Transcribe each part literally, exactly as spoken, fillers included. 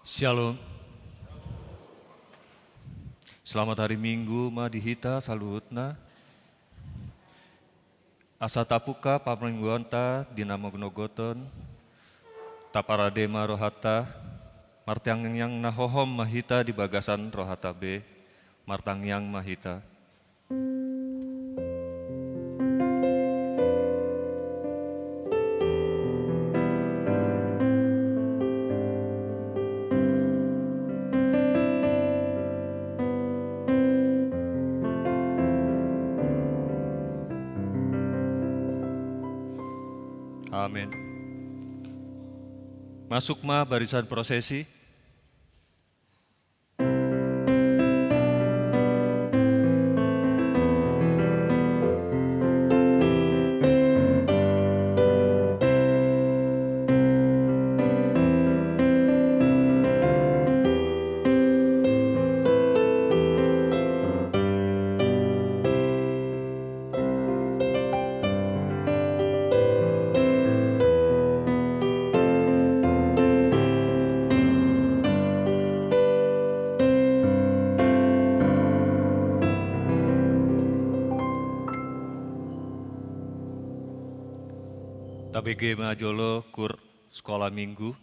Shalom. Selamat hari Minggu ma di hita saluhutna. Asa tapungka parmingguonta di na manogothon, taparade ma rohanta, martangiang na hohom ma hita di bagasan rohanta be, martangiang ma hita. Amen. Masuk ma barisan prosesi. Tabege ma jolo kur sekolah minggu.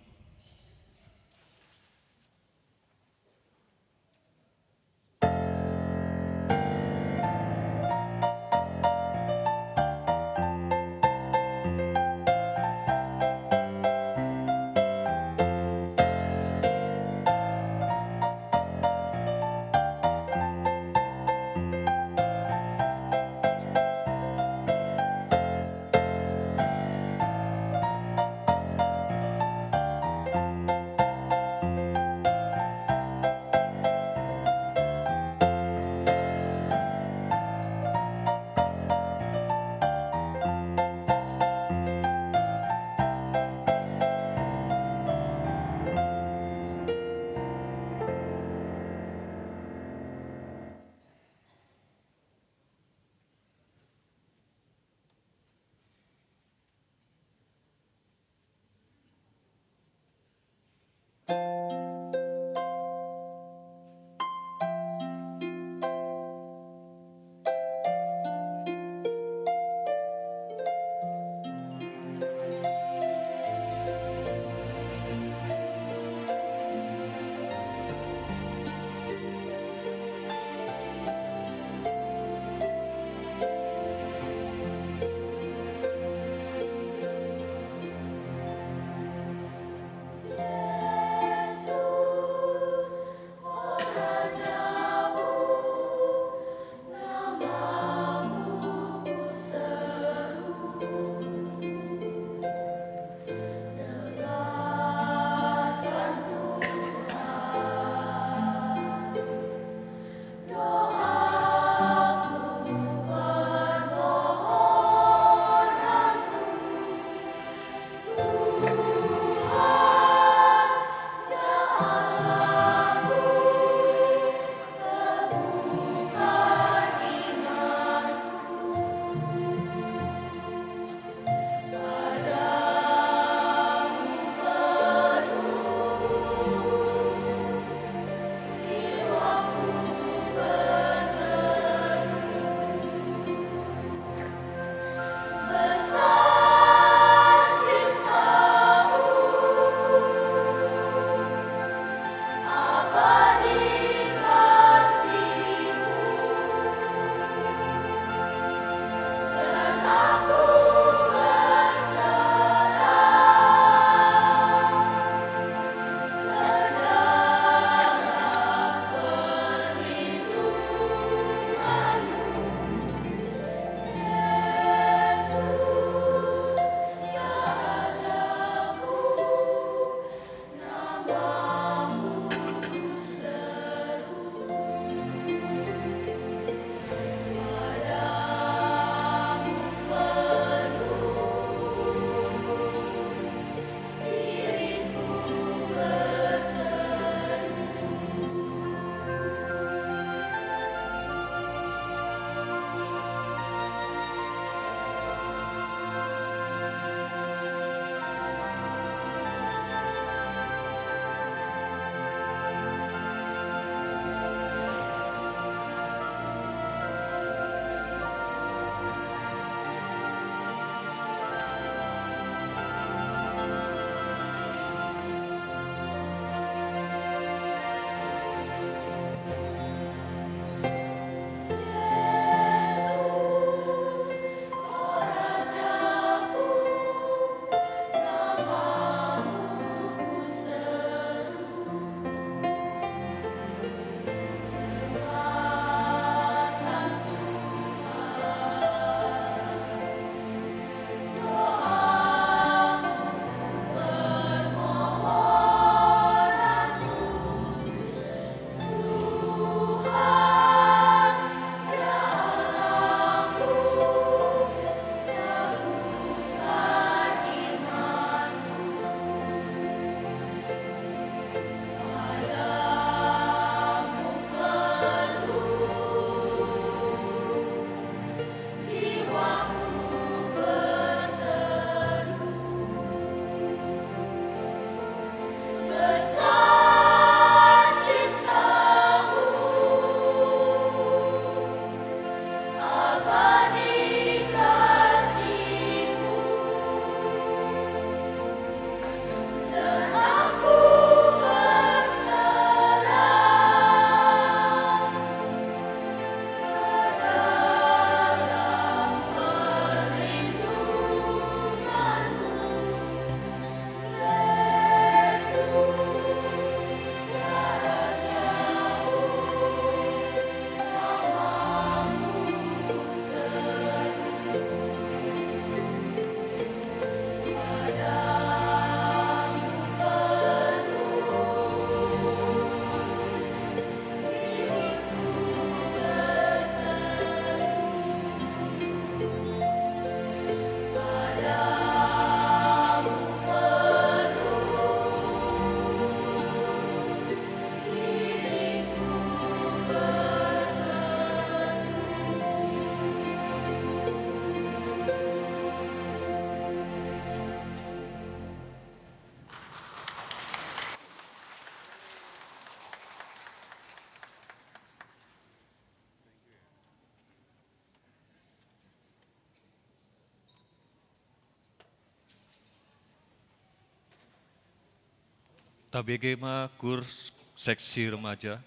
Tabege ma kurs seksi remaja.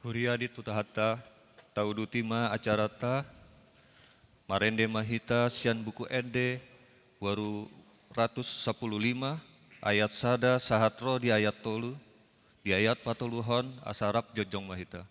Huria di tu Tuhanta, tauduti ma acaranta. Marende ma hita sian Buku Ende ualu ratus sampulu lima, ayat sada sahat ro di ayat tolu. Di ayat patoluhon, asa rap jongjong ma hita.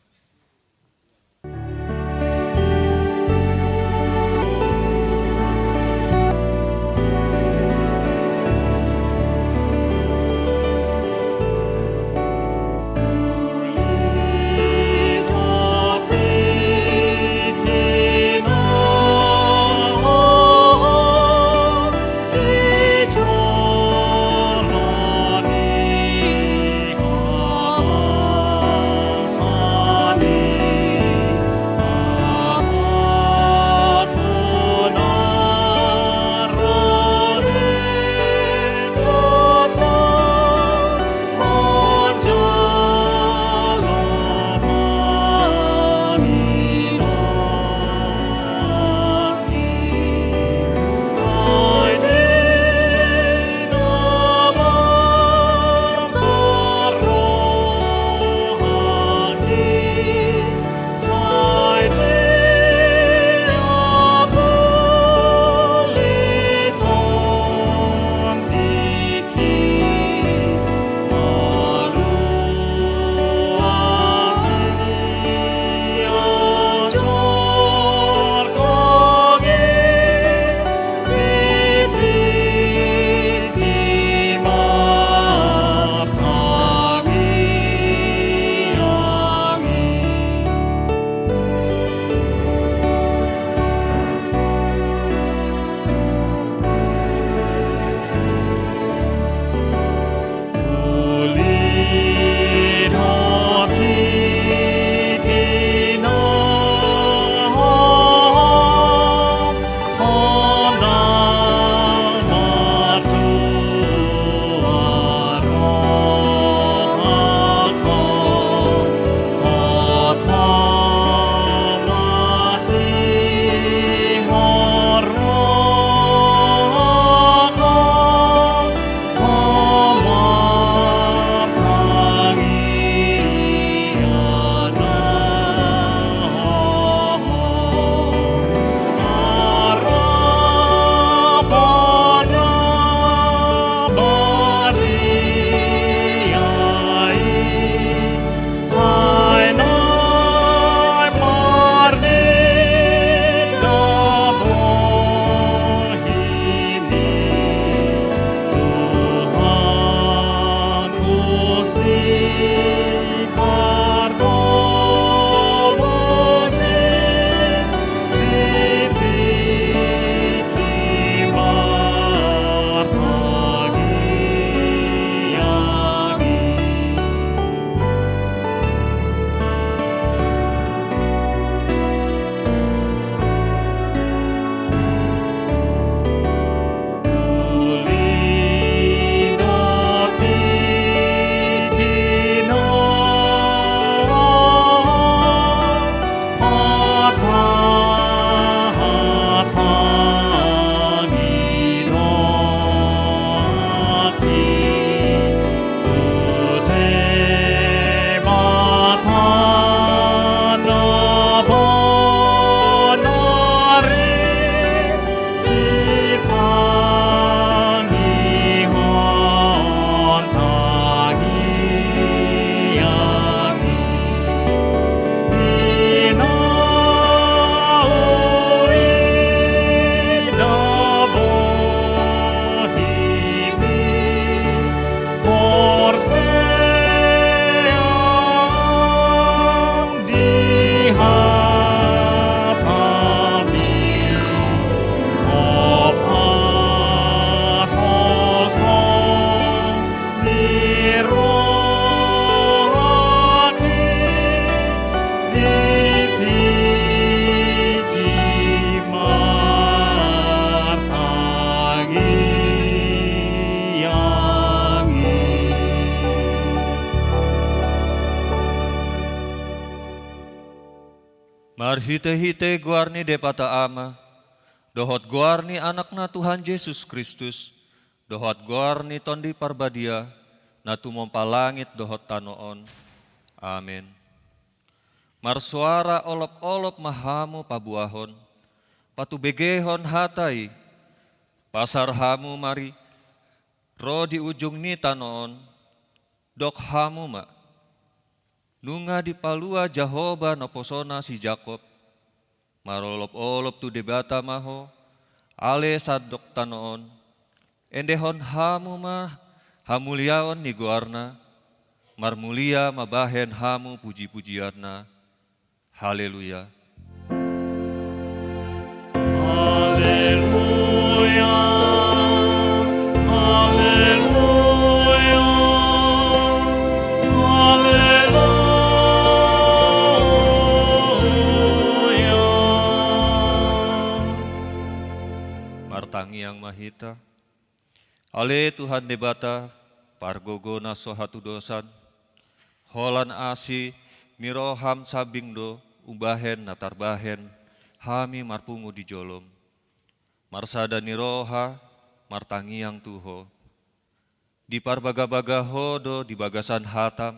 Marhitehite goar ni Debata Ama, dohot goar ni Anakna Tuhan Jesus Kristus, dohot goar ni Tondi Parbadia, na tumompa langit dohot tano on. Amen. Marsoara olopolop ma hamu paboahon, patubegehon hata i. Pasar hamu ma ro di ujung ni tano on, dok hamu ma: Nunga dipalua Jahowa naposona si Jakob. Marolopolop tu Debata ma ho, ale sandok tano on. Endehon hamu ma hamuliaon ni goarna. Marmulia ma bahen hamu pujipujianna. Haleluya. Haleluya. Haleluya. Haleluya. Martangiang ma hita. Ale Tuhan Debata, pargogo na so hatudosan, holan asi ni roham sambing do umbahen na tarbahen hami marpungu di jolom. Marsada ni roha martangiang tu Ho. Diparbagabaga Ho do di bagasan hatam.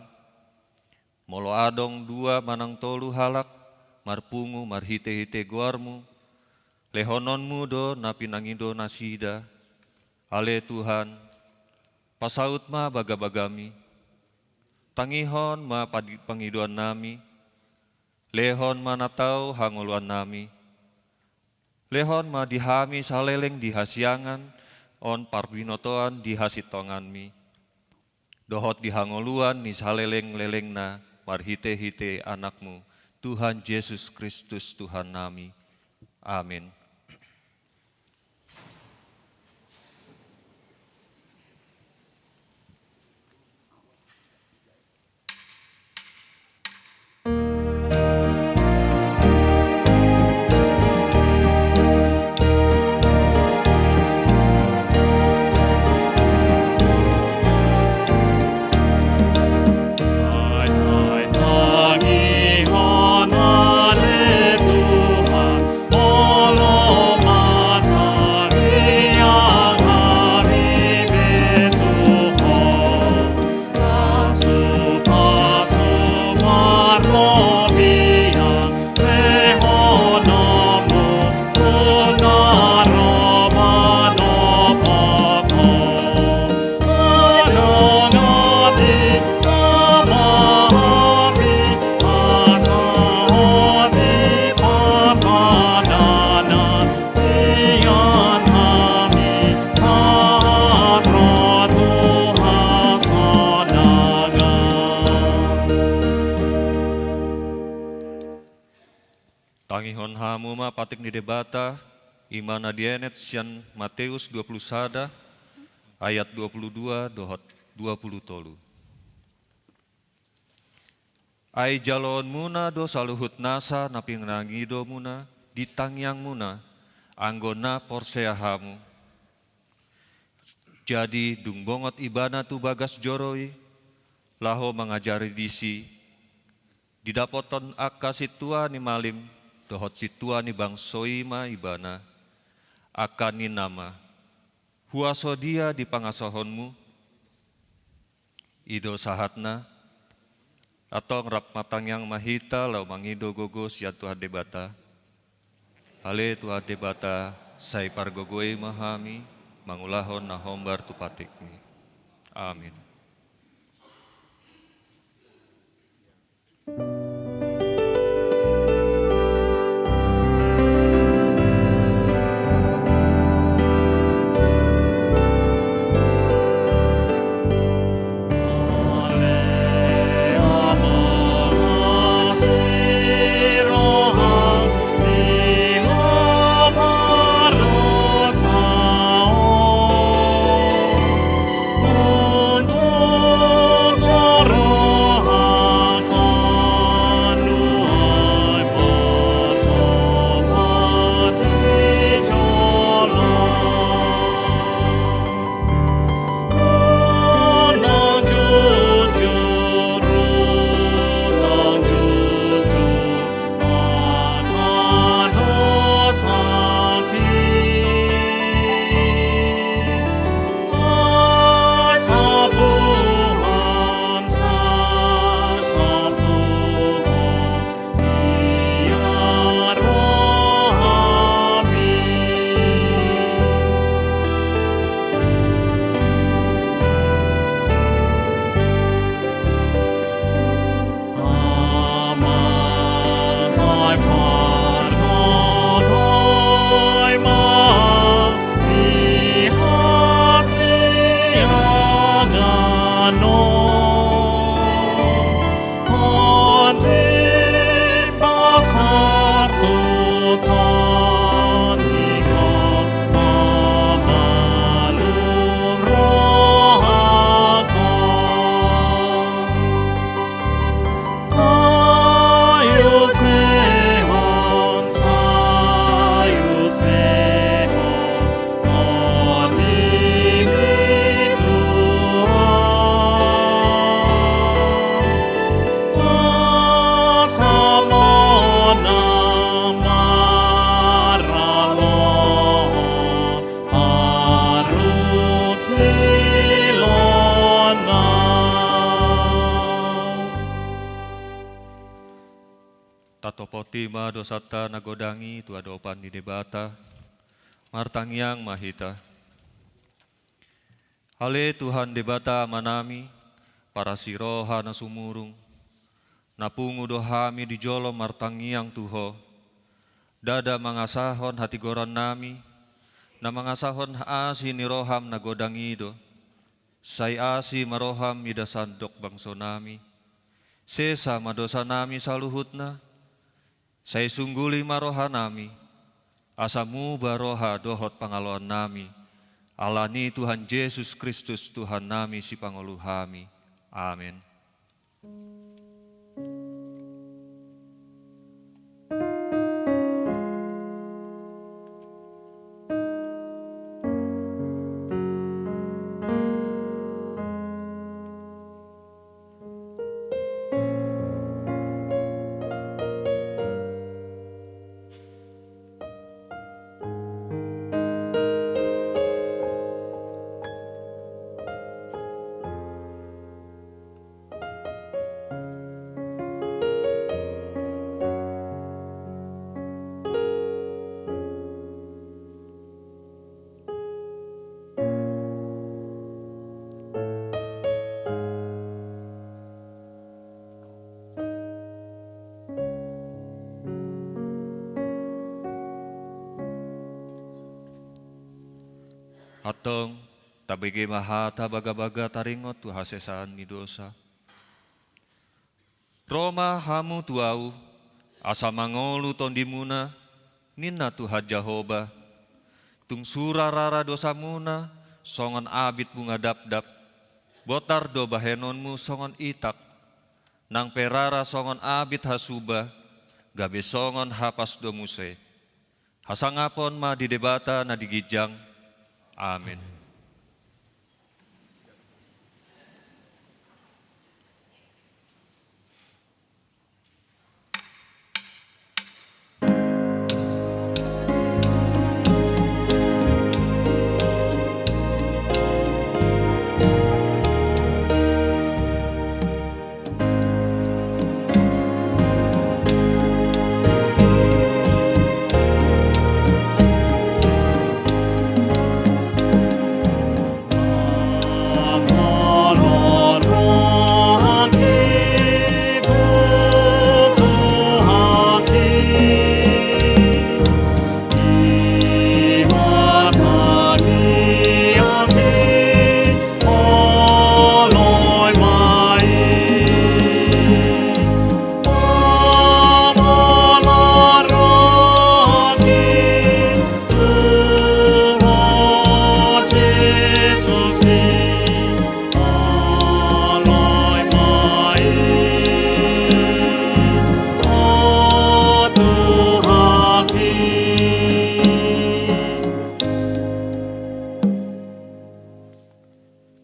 Molo adong dua manang tolu halak marpungu marhitehite goarmu, lehononmu do na pinangido nasida. Ale Tuhan, pasaut ma bagabagami. Tangihon ma padi-, pangidoannami. Lehon ma na tau hangoluannami. Lehon ma di hami saleleng di hasiangan on parbinotoan di hasintonganmi, dohot di hangoluan ni salelenglelengna, marhitehite Anakmu, Tuhan Jesus Kristus Tuhannami. Amin. Tangihon hamu ma patik ni Debata, i ma na dienet sian Mateus dua pulu sada, ayat dua pulu dua dohot dua pulu tolu. Ai jaloonmuna do saluhut nasa na pinangidomuna di tangiangmuna, anggo na porsea hamu. Jadi, dung bongot ibana tu bagas joro i, laho mangajari disi, didapothon angka sintua ni malim dohot sintua ni bangso i ma ibana, angka ninna ma: Huaso dia di pangasahonmu? I do sahatna. Antong rap martangiang ma hita laho mangido gogo sian Tuhan Debata. Ale Tuhan Debata, sai pargogoi ma hami mangulahon na hombar tu patikmi. Amin. Pardohai ma di hasiangan on, on di pasar tu tani ka mamalum rohangku. Sai usehon, sai usehon on di bituan, asa monang maralohon arut lilona. Tatopoti ma dosanta na godang i tu adopan ni Debata. Martangiang ma hita. Ale Tuhan Debata Amanami, parasi roha na sumurung, na pungu do hami di jolo martangiang tu Ho. Ndada mangasahon hatigorannami, na mangasahon asi ni roham na godang i do. Sai asi ma roham mida sandok bangsonami. Sesa ma dosanami saluhutna. Sai sungguli ma rohanami, asa muba roha dohot pangaloannami. Ala ni Tuhan Jesus Kristus Tuhannami sipangolu hami. Amen. Antong, tabege ma hata bagabaga taringot tu hasesaan ni dosa. Ro ma hamu tu Ahu, asa mangolu tondimuna, ninna Tuhan Jahowa. Tung sura rara dosamuna songon abit bunga dapdap, botar do bahenonmu songon itak, nang pe rara songon abit hasuba, gabe songon hapas do muse. Hasangapon ma di Debata na di ginjang. Amen.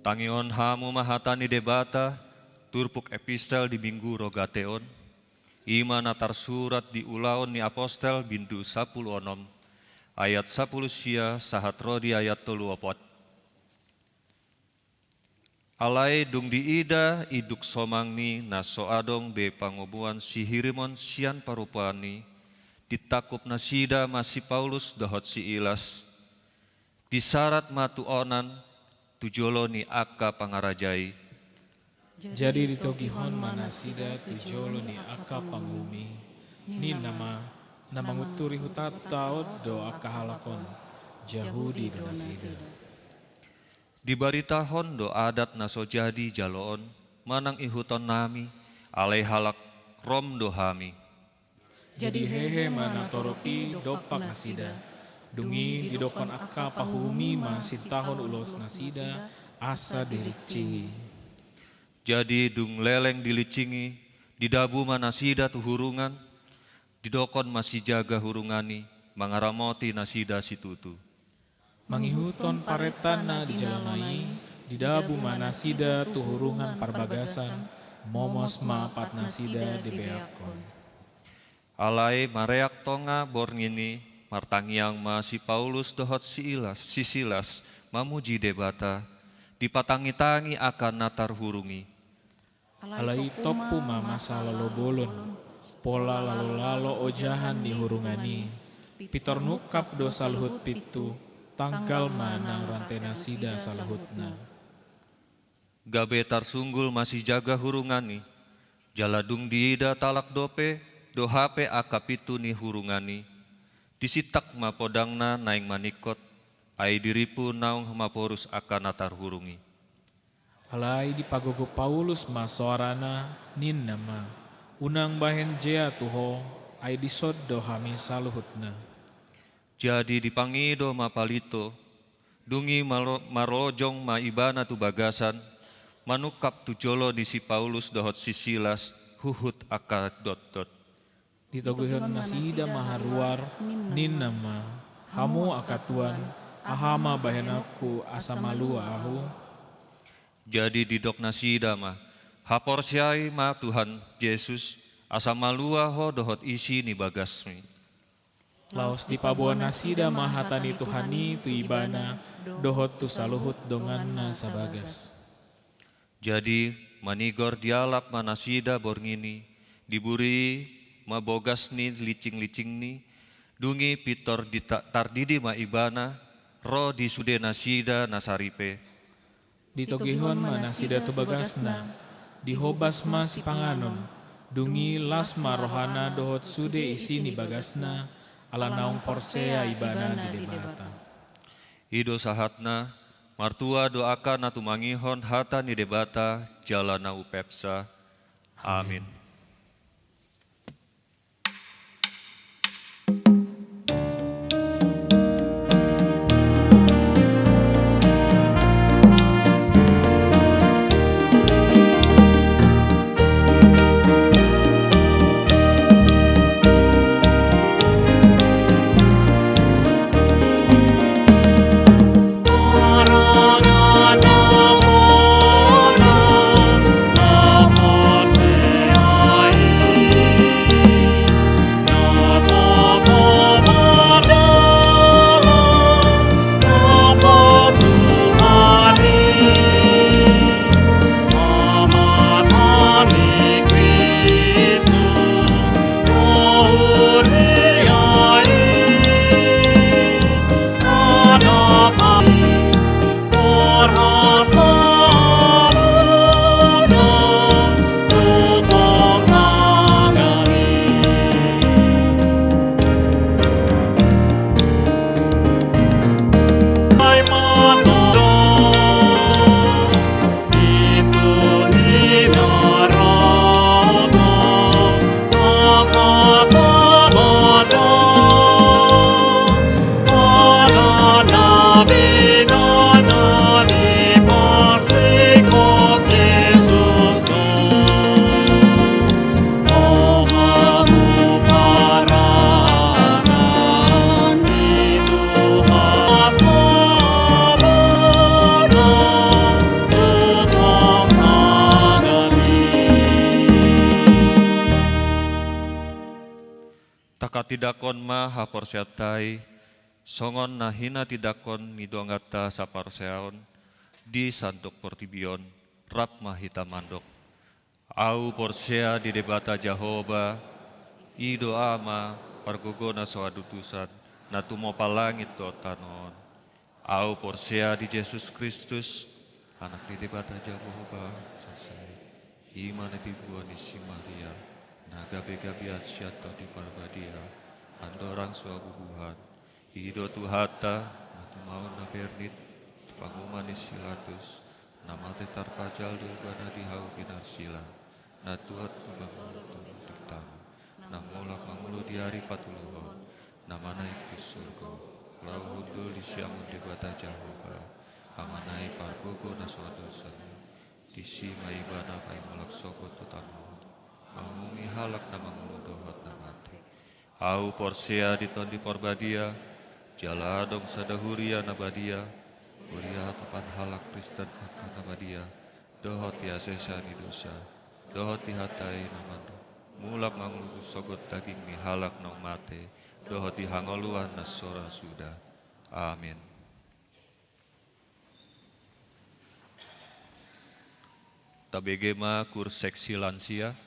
Tangihon hamu ma hata ni Debata, turpuk epistel di Minggu Rogate on, i ma na tarsurat di Ulaon ni Apostel bindu sapulu onom, ayat sapulu sia sahat ro di ayat tolu opat. Alai dung diida induk somangni na so adong be pangomoan si Hirmon sian parupaanni, ditangkup nasida ma si Paulus dohot si Silas, disarat ma tu onan tu jolo ni angka pangaraja i. Jadi ditogihon ma nasida tu jolo ni angka panguhum i, Ninna ma, na mangunturi hutanta on do angka halak on, Jahudi do nasida. Dibaritahon do adat na so jadi jaloon manang ihutonnami, alai halak Rom do hami. Jadi hehe ma natorop i dompak nasida. Dung i didokkon angka pahuhumi ma sintahon ulos nasida asa dilincingi. Jadi dung leleng dilincingi, didabu ma nasida tu hurungan, didokkon ma sijaga hurungan i mangaramoti nasida situtu. Mangihuthon parentana di jalo na i, didabu ma nasida tu hurungan parbagasan, momos ma patnasida dibeakkon. Alai mareak tonga borngin i, martangiang ma si Paulus dohot si Ilas, si Silas, mamuji Debata, dipatangitangi angka na tarhurung i. Alai tompu ma masa lalo bolon, pola lalo-lalo ojahan ni hurungan i, pintor nungkap do saluhut pintu, tanggal ma nang rante nasida saluhutna. Gabe tarsunggul ma sijaga hurungan i, jala dung diida talak dope do hape angka pintu ni hurungan i, disintak ma podangna naeng maningkot, ai dirimpu naung maporus angka na tarhurung i. Alai dipagogo Paulus ma soarana, ninna ma, unang bahen jea tu ho, ai dison do hami saluhutna. Jadi dipangido ma palinto, dung i maro-, marlojong ma ibana tu bagasan, manungkap tu jolo ni si Paulus dohot si Silas huhut angka dotdot. Ditogihon nasida ma haruar, ninna ma, hamu angka tuan, aha ma bahenonku asa malua ahu? Jadi didok nasida ma, haporseai ma Tuhan Jesus, asa malua ho dohot isi ni bagasmi. Laos dipaboa nasida ma hata ni Tuhan i tu ibana, dohot tu saluhut donganna sabagas. Jadi manigor dialap ma nasida borngin i, diburi i ma bogas ni lincing-lincingni, dung i pintor dita-, tardidi ma ibana, ro di sude nasida na saripe. Ditogihon ma nasida tu bagasna, dihobas ma sipanganon, dung i las ma rohana dohot sude isi ni bagasna, ala naung porsea ibana di Debata. I do sahatna, martua do angka na tumangihon hata ni Debata jala na umpeopsa. Amin. Tangkatindangkon ma haporseaonta i, songon na hinatindangkon ni donganta saparsaoran di sandok portibi on, rap ma hita mandok. Ahu porsea di Debata Jahowa, i do Ama, pargogona so adudusan, na tumompa langit dohot tano on. Ahu porsea di Jesus Kristus, Anak ni Debata Jahowa, i ma na tinampar ni si Maria, na gabe gabean sian Tondi Parbadia, andorang so habubuhan. I do Tuhanta, na tumaon na bernit tu panguhuman ni si Pilatus, na mate tarpajal do Ibana di hau pinarsila, na tuat tu bangunan tu tingtang, na mulak mangolu di ari patoluhon, na manaek tu surgo, laho hundul di siamun Debata Jahowa, Amana i pargogo na so adong songon i. Disi ma Ibana paimulak sogot tu tano on, manguhumi halak na mangolu dohot na mate. Ahu porsea di Tondi Parbadia, jala adong sada huria na badia, huria hatopan halak Kristen angka na badia, dohot di hasesaan ni dosa, dohot di hata i na mandok mulak mangolu sogot daging ni halak naung mate, dohot di hangoluan na so ra suda. Amin. Tabege ma kur seksi lansia.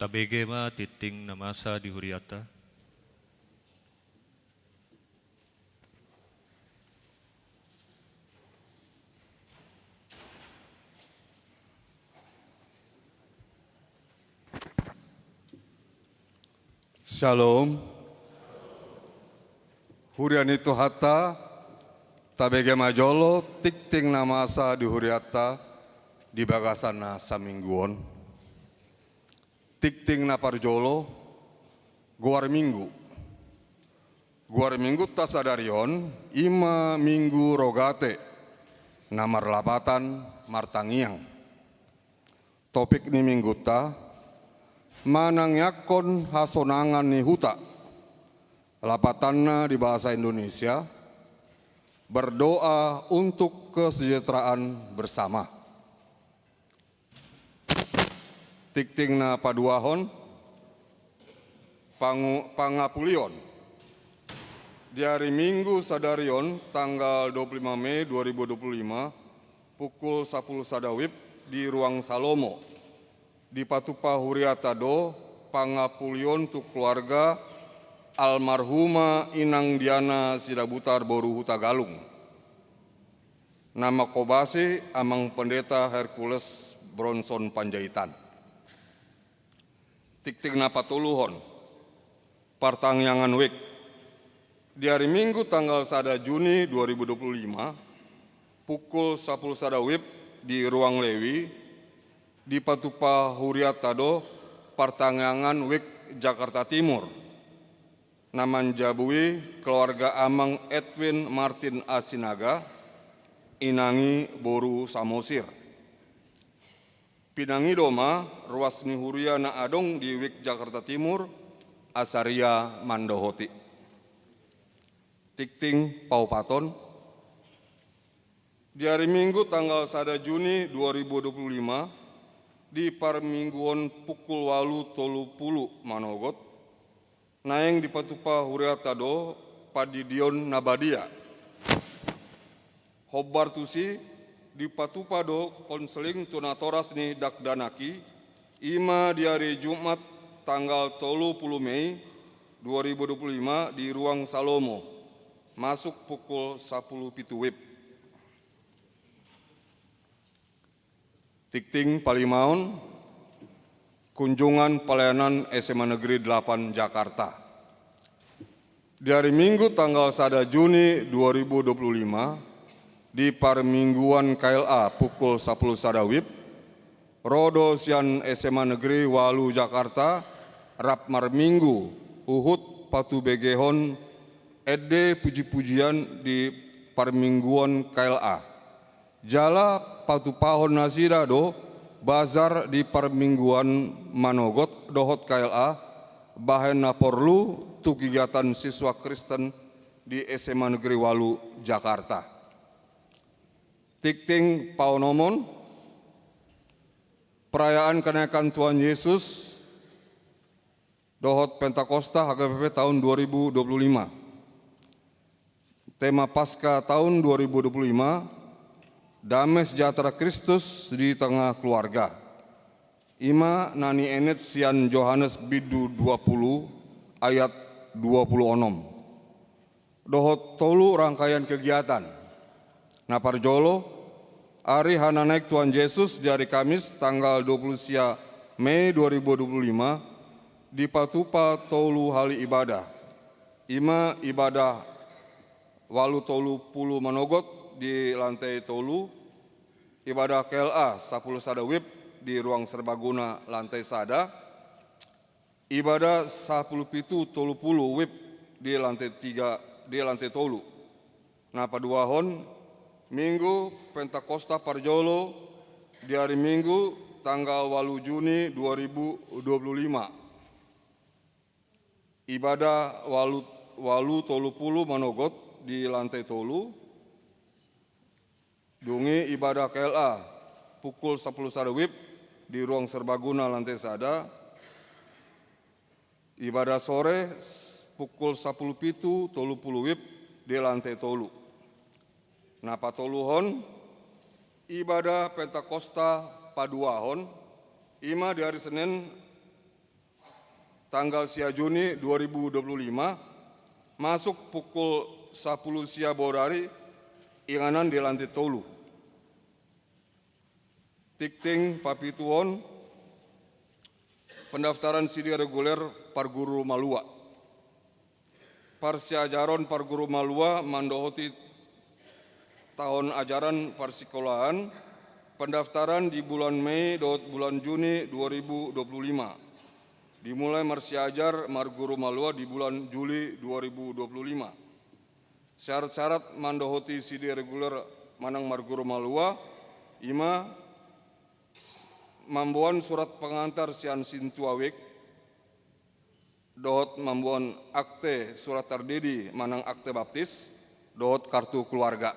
Tabege ma tingting na masa di huriata. Syalom. Huria ni Tuhanta, tabege ma jolo tingting na masa di hurianta di bagasan na saminggu on. Tingting na parjolo, goar Minggu. Goar Minggunta sadari on i ma Minggu Rogate, na marlapatan martangiang. Topik ni minggunta: manangiangkon hasonangan ni huta. Lapatanna di bahasa Indonesia: berdoa untuk kesejahteraan bersama. Tingting na paduahon, pangu-, pangapulion. Di ari Minggu sadari on, tanggal dua puluh lima Mei dua ribu dua puluh lima, pukul sapuluh sada wib, di Ruang Salomo, dipatupa huriata do pangapulion tu keluarga almarhuma Inang Diana Sidabutar boru Hutagalung, na mangkobasi Amang Pendeta Hercules Bronson Panjaitan. Tingting na patoluhon, partangiangan wijk. Di ari Minggu tanggal sada Juni dua ribu dua puluh lima, pukul sapuluh sada wib, di Ruang Lewi, dipatupa huriata do partangiangan wijk Jakarta Timur, na manjabui keluarga Amang Edwin Martin Asinaga, inang i boru Samosir. Pinangido ma ruas ni huria na adong di wijk Jakarta Timur, asa huria mandohoti. Tingting paopaton. Di ari Minggu tanggal sada Juni dua ribu dua puluh lima, di parmingguon pukul ualu tolu pulu manogot, naeng dipatupa huriata do pandidion na badia. Hombar tusi, dipatupa do konseling tu natoras ni dakdanak i, i ma di ari Jumat tanggal tolu pulu Mei dua ribu dua puluh lima di Ruang Salomo, masuk pukul sapuluh pitu wib. Tingting palimaon, kunjungan pelayanan S M A Negeri delapan Jakarta. Di ari Minggu tanggal sada Juni dua ribu dua puluh lima, di parmingguan K L A pukul sapuluh sada wib, ro do sian S M A Negeri ualu Jakarta rap marminggu, huhut patubegehon ende puji-pujian di parmingguan K L A. Jala patupahon nasida do bazar di parmingguan manogot dohot K L A, bahen na porlu tu kegiatan siswa Kristen di S M A Negeri ualu Jakarta. Tingting paonomon, perayaan kenaikan Tuhan Yesus dohot Pentakosta H K B P tahun dua ribu dua puluh lima. Tema Paskah tahun dua ribu dua puluh lima: Dame sejahtera Kristus di tengah keluarga. I ma na niendet sian Johannes bindu dua pulu ayat dua pulu onom. Dohot tolu rangkaian kegiatan. Na parjolo, ari hananaek Tuhan Yesus di ari Kamis tanggal dua pulu sia Mei dua ribu dua pulu lima, dipatupa tolu hali ibadah. I ma ibadah ualu tolu pulu manogot di lantai tolu, ibadah K L A sapuluh sada wib di Ruang Serbaguna lantai sada, ibadah sapuluh pitu tolu pulu wib di lantai tiga, di lantai tolu. Na paduahon, Minggu Pentakosta parjolo di ari Minggu tanggal ualu Juni dua ribu dua pulu lima. Ibadah ualu, ualu tolu pulu manogot di lantai tolu. Dung i ibadah K L A pukul sapuluh sada wib di Ruang Serbaguna lantai sada. Ibadah sore s-, pukul sapuluh pitu tolu pulu wib di lantai tolu. Na patoluhon, ibadah Pentakosta paduahon, i ma di ari Senin tanggal sia Juni dua ribu dua puluh lima, masuk pukul sapuluh sia bodari, inganan di lantai tolu. Tingting papituhon, pendaftaran sidi reguler parguru malua. Parsiajaron parguru malua mandohoti tahun ajaran parsikolahan, pendaftaran di bulan Mei dohot bulan Juni dua ribu dua puluh lima. Dimulai marsiajar marguru malua di bulan Juli dua ribu dua puluh lima. Syarat-syarat mandohoti sidi reguler manang marguru malua: Ima mamboan surat pengantar sian sintua wijk, dohot mamboan akte surat tardidi manang akte baptis, dohot kartu keluarga.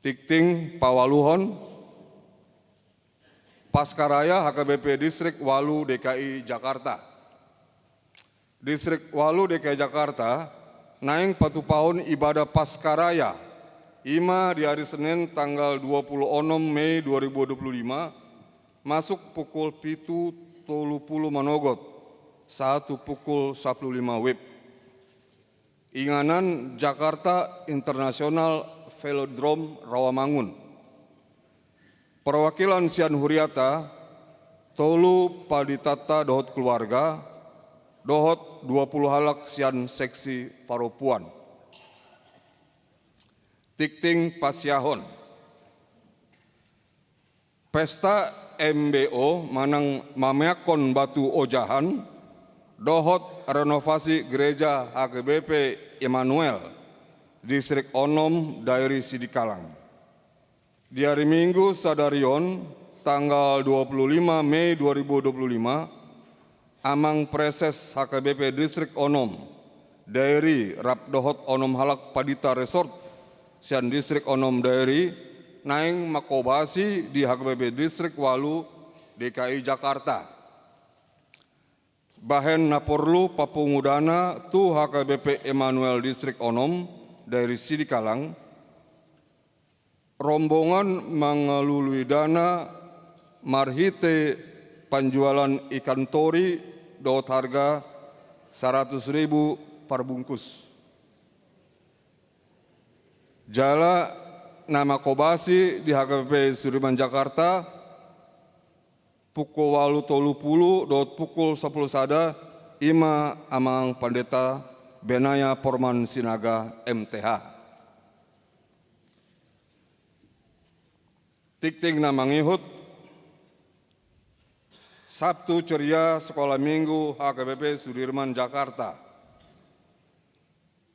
Tingting paualuhon, Pascaraya H K B P Distrik ualu D K I Jakarta. Distrik ualu D K I Jakarta naeng patupahon ibadah Pascaraya, ima di ari Senin tanggal dua puluh onom Mei dua ribu dua puluh lima, masuk pukul pitu tolu puluh manogot, sahat tu pukul sapuluh lima wib. Inganan Jakarta International Velodrome Rawamangun. Perwakilan sian huriata, tolu panditanta dohot keluarga, dohot dua puluh halak sian seksi parompuan. Tingting pasiahon. Pesta M B O manang mameakkon batu ojahan, dohot renovasi gereja H K B P Immanuel, Distrik onom, Dairi Sidikalang. Di ari Minggu sadari on, tanggal dua puluh lima Mei dua ribu dua puluh lima, Amang Praeses H K B P Distrik onom, Dairi, rap dohot onom halak pandita resort sian Distrik onom Dairi, naeng mangkobasi di H K B P Distrik ualu D K I Jakarta. Bahen na porlu papungu dana tu H K B P Immanuel Distrik onom, Dairi Sidikalang, rombongan mangalului dana marhite panjualan ikan tori dohot harga saratus ribu parbungkus. Jala na mangkobasi di H K B P Sudirman Jakarta, pukul ualu tolu puluh dohot pukul sapuluh sada, ima Amang Pandita Benaya Porman Sinaga, M T H. Tingting na mangihut, Sabtu Ceria Sekolah Minggu H K B P Sudirman Jakarta.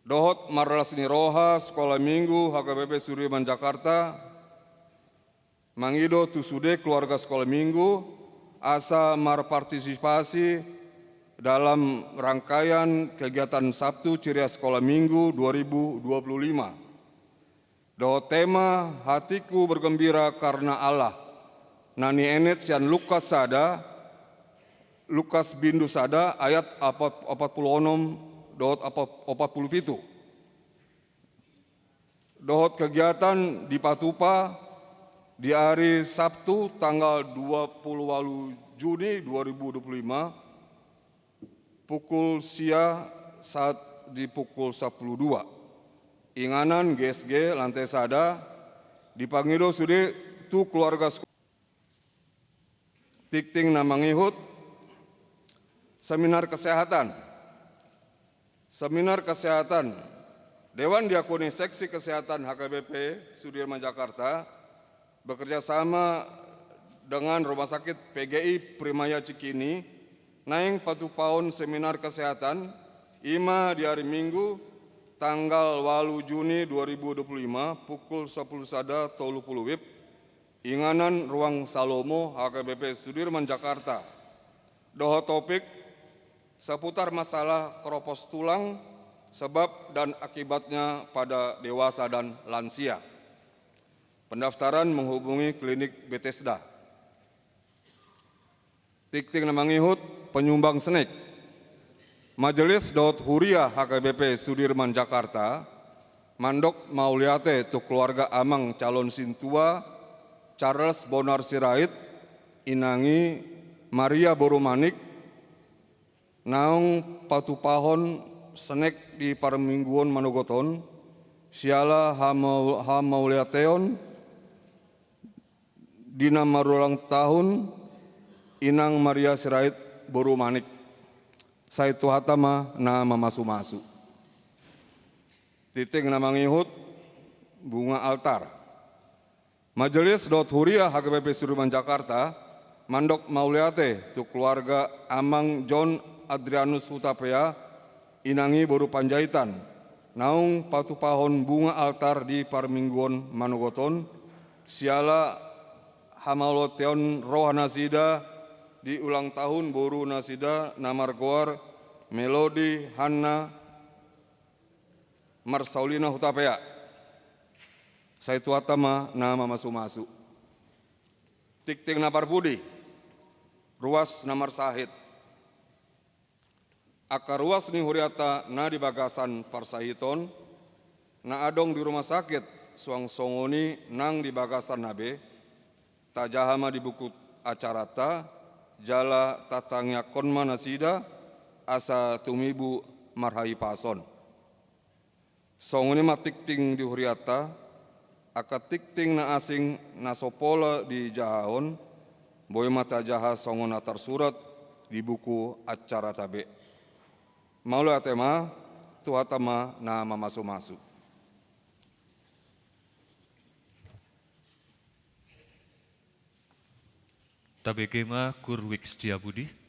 Dohot marlas ni roha Sekolah Minggu H K B P Sudirman Jakarta, mangido tu sude keluarga Sekolah Minggu, asa marpartisipasi dalam rangkaian kegiatan Sabtu Ceria Sekolah Minggu dua ribu dua puluh lima. Dohot tema Hatiku Bergembira Karena Allah, na nienet sian Lukas sada, Lukas bindu sada ayat opat, opat puluh onom dohot opat, opat puluh pitu. Dohot kegiatan dipatupa di ari Sabtu tanggal dua puluh ualu Juni dua ribu dua puluh lima, pukul sia sahat di pukul sapuluh dua. Inganan G S G lantai sada, dipangido sude tu keluarga sekolah. Tingting na mangihut, seminar kesehatan. Seminar kesehatan. Dewan Diakoni Seksi Kesehatan H K B P Sudirman Jakarta bekerja sama dengan Rumah Sakit P G I Primaya Cikini naeng patupahon seminar kesehatan, ima di ari Minggu tanggal ualu Juni dua ribu dua puluh lima, pukul sapuluh sada tolu puluh wib, inganan Ruang Salomo H K B P Sudirman Jakarta. Dohot topik seputar masalah keropos tulang, sebab dan akibatnya pada dewasa dan lansia. Pendaftaran menghubungi klinik Bethesda. Tingting na mangihut, penyumbang snack. Majelis dohot huria H K B P Sudirman Jakarta mandok mauliate tu keluarga Amang calon sintua Charles Bonar Sirait, inang i Maria boru Manik, naung patupahon snack di parmingguon manogot on, siala hamau-, hamauliateon di na marulang tahun, Inang Maria Sirait boru Manik. Sai Tuhanta ma na mamasumasu. Tingting na mangihut, bunga altar. Majelis dohot huria H K B P Sudirman Jakarta mandok mauliate tu keluarga Amang John Adrianus Hutapea, inang i boru Panjaitan, naung patupahon bunga altar di parmingguon manogot on, siala hamauliateon roha nasida di ulang tahun boru nasida na margoar Melody Hanna Marsaulina Hutapea. Sai Tuhanta ma na mamasumasu. Tingting na parpudi, ruas na marsahit. Angka ruas ni hurianta na di bagasan parsahiton, na adong di rumah sakit, suang songon i nang di bagasan na be, tajaha ma di buku acaranta, jala tatangiangkon ma nasida, asa tumibu marhahipason. Songon i ma tingting di hurianta, angka tingting na asing na so pola dijahahon, boi ma tajaha songon na tarsurat di buku acaranta be. Mauliate ma, Tuhanta ma na mamasumasu. Tabege ma Kur Wik Setiabudi.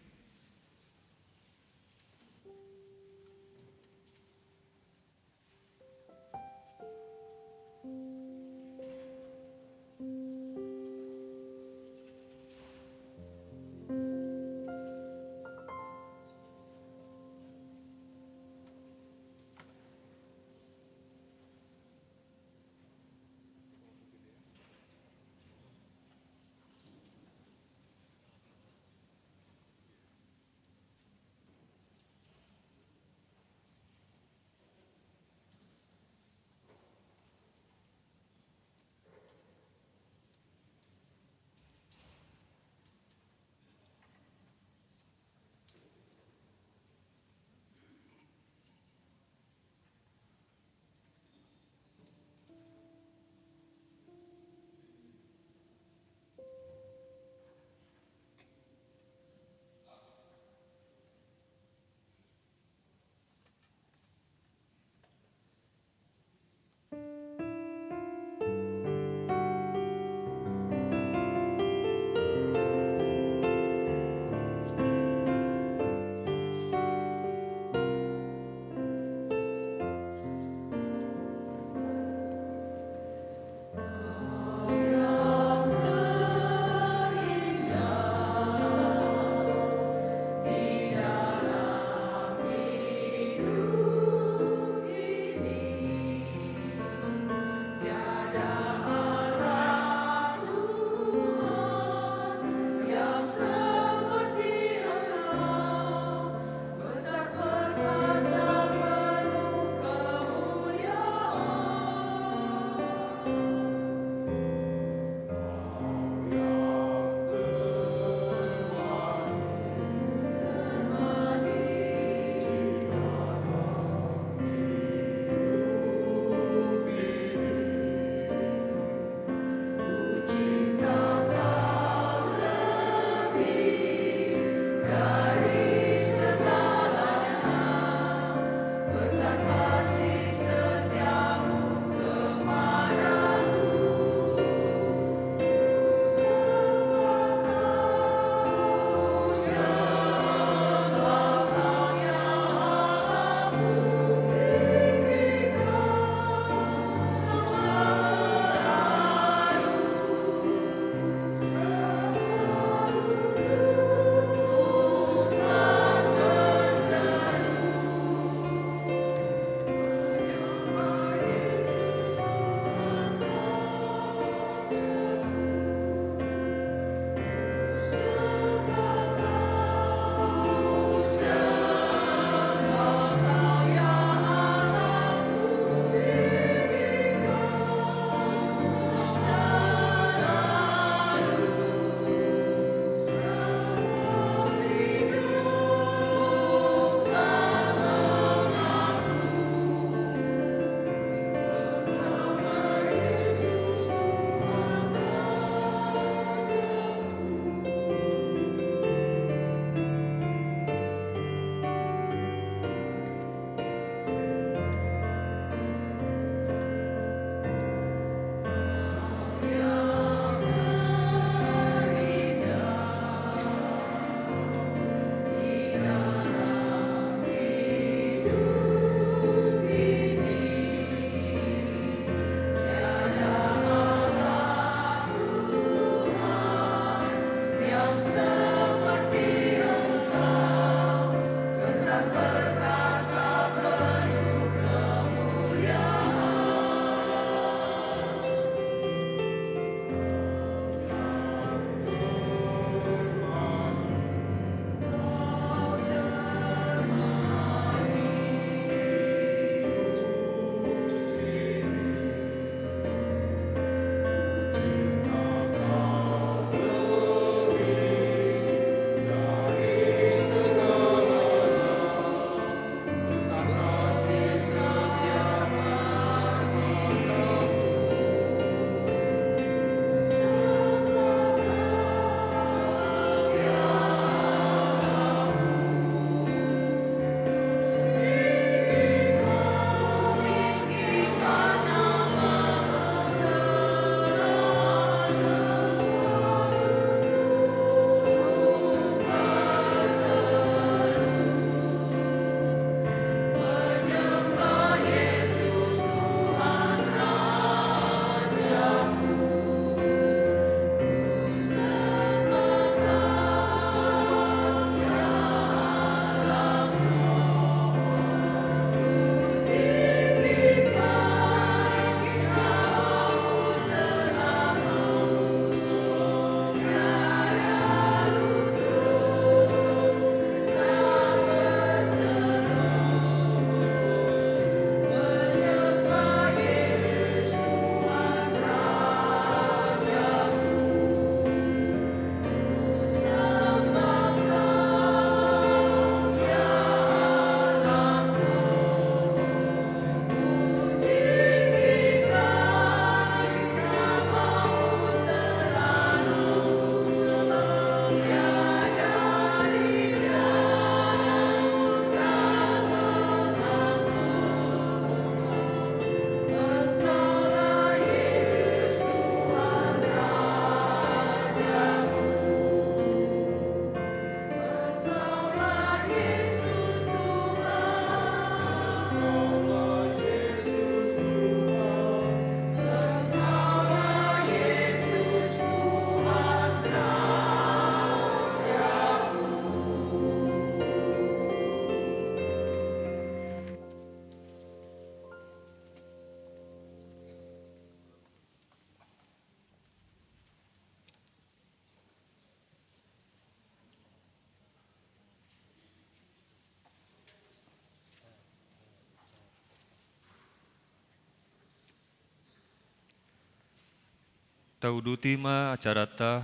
Tauduti ma acaranta,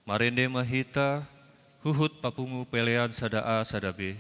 marende ma hita, huhut papungu pelean sada A sada B.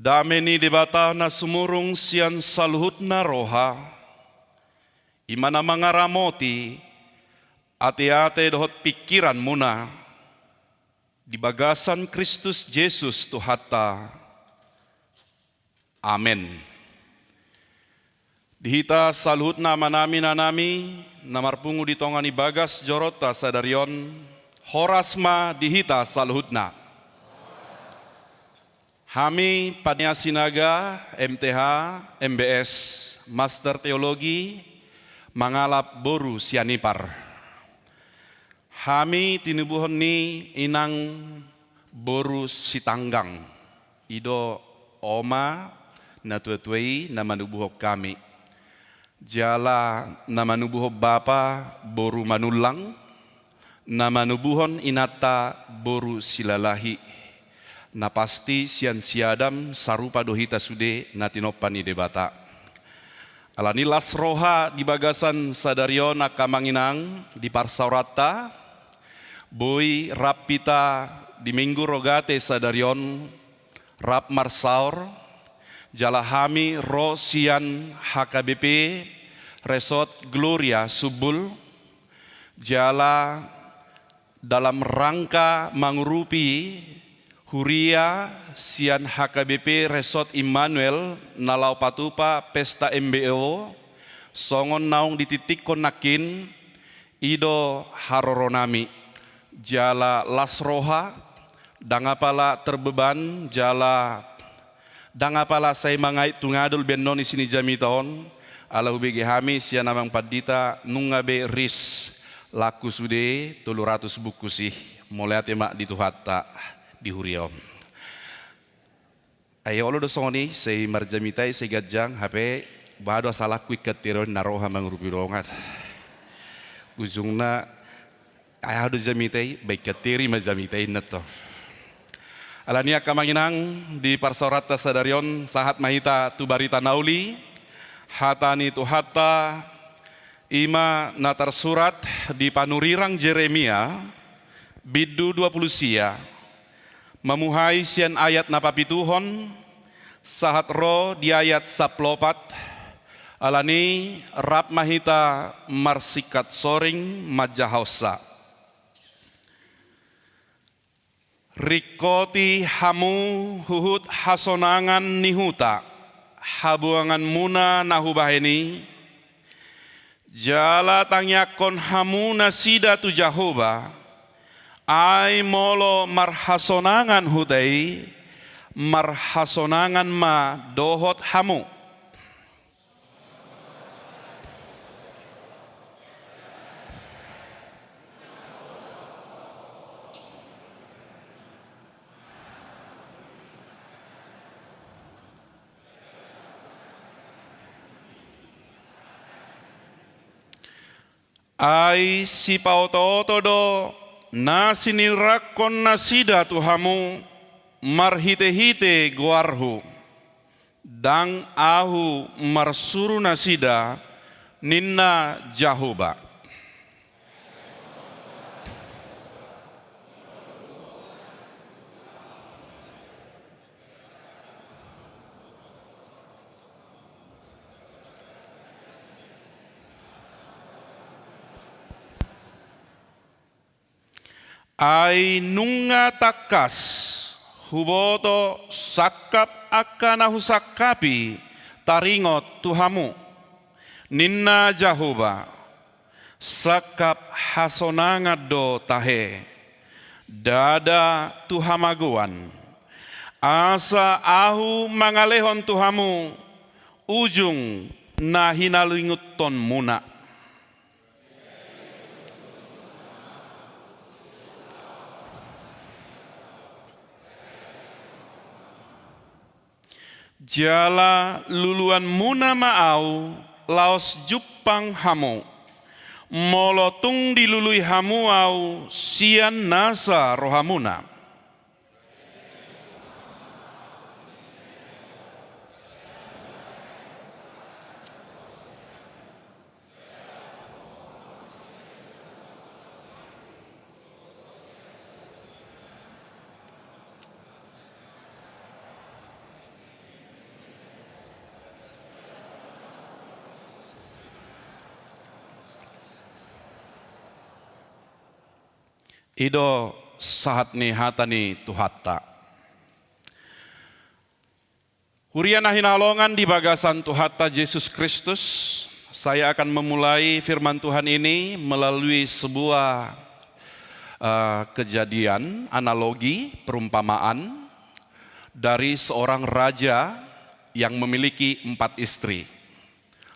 Dame ni Debata na sumurung sian saluhutna roha, i ma na mangaramoti ateate dohot pingkiranmuna di bagasan Kristus Jesus Tuhanta. Amen. Di hita saluhutna amanami, inanami, na marpungu di tonga ni bagas joronta sadari on, horas ma di hita saluhutna. Hami Pania Sinaga, M T H, M B S, Master Teologi, mangalap boru Sianipar. Hami tinubuhon ni inang boru Sitanggang, i do oma natuatua i na manubuhon hami. Jala na manubuhon bapa boru Manullang, na manubuhon inanta boru Silalahi. Na pasti sian si Adam sarupa do hita sude na tinompa ni Debata. Alani las roha di bagasan sadari on angka amang inang di parsaoranta, boi rap hita di Minggu Rogate sadari on, rap marsaor, jala hami ro sian H K B P Resort Gloria Sumbul, jala dalam rangka mangurupi huria sian H K B P Resort Immanuel na laho patupa pesta M B O, songon naung ditingtinghon nangkin, i do haroronami. Jala las roha, ndang apala terbeban, jala ndang apala sai mangait tu ngadul bahenon ni si ni jamita on, ala hubege hami sian amang pandita nunga be ris laku sude tolu ratus bungkus i. Mauliate ma di Tuhanta di huria on. Ai olo do songon i, sai marjamita i sai ganjang, hape boha do asa laku ingkon tiri on na roha mangurupi dongan. Ujungna, ai aha do jamita i, ba ingkon tiri ma jamita i ninna tong. Alani angka amang inang di parsaoranta sadari on, sahat ma hita tu barita na uli, hata ni Tuhanta, i ma na tarsurat di panurirang Jeremia, bindu dua pulu sia, mamuhai sian ayat na papituhon, sahat ro di ayat sampulu opat, alani rap ma hita marsingkat soring manjahahonsa. Ringkoti hamu huhut hasonangan ni huta, habuanganmuna na hubahen i, jala tangiangkon hamu nasida tu Jahowa, ai molo marhasonangan huta i, marhasonangan ma dohot hamu. Ai sipaotooto do na sinirangkon nasida tu hamu marhitehite goarhu. Ndang ahu marsuru nasida, ninna Jahowa. Ai nunga tangkas huboto sangkap angka na husangkapi taringot tu hamu, ninna Jahowa, sangkap hasonangan do tahe, ndada tu hamagoan, asa ahu mangalehon tu hamu ujung na hinalinguthonmuna. Jala luluanmuna ma ahu laos jumpang hamu, molo tung dilului hamu ahu sian nasa rohamuna. I do sahat ni hata ni Tuhanta. Huria na hinaholongan di bagasan Tuhanta Jesus Kristus, saya akan memulai firman Tuhan ini melalui sebuah, eh, kejadian, analogi, perumpamaan dari seorang raja yang memiliki empat istri.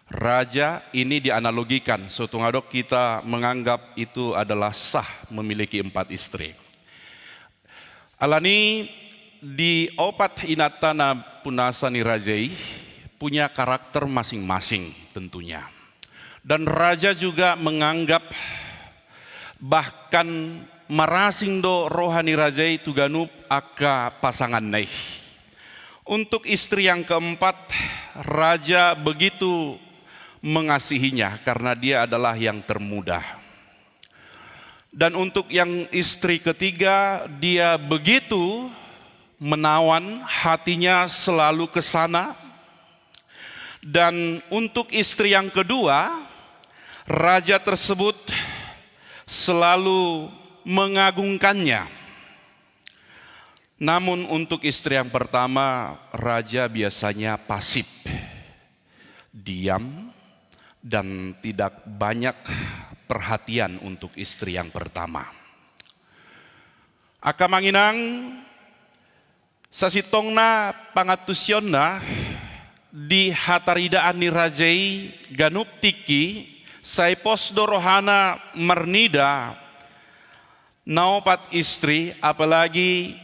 Raja ini dianalogikan, so tung adong kita menganggap itu adalah sah memiliki empat istri. Alani i, di opat inanta na punasa ni raja i punya karakter masing-masing tentunya. Dan raja juga menganggap, bahkan marasing do roha ni raja i tu ganup angka pasanganna i. Untuk istri yang keempat, raja begitu mengasihinya karena dia adalah yang termuda. Dan untuk yang istri ketiga, dia begitu menawan, hatinya selalu ke sana. Dan untuk istri yang kedua, raja tersebut selalu mengagungkannya. Namun untuk istri yang pertama, raja biasanya pasif, diam, dan tidak banyak perhatian untuk istri yang pertama. Angka amang inang, sasintongna pangantusionna di hataridaan ni raja i ganup tingki, sai pos do rohana marnida na opat istri, apalagi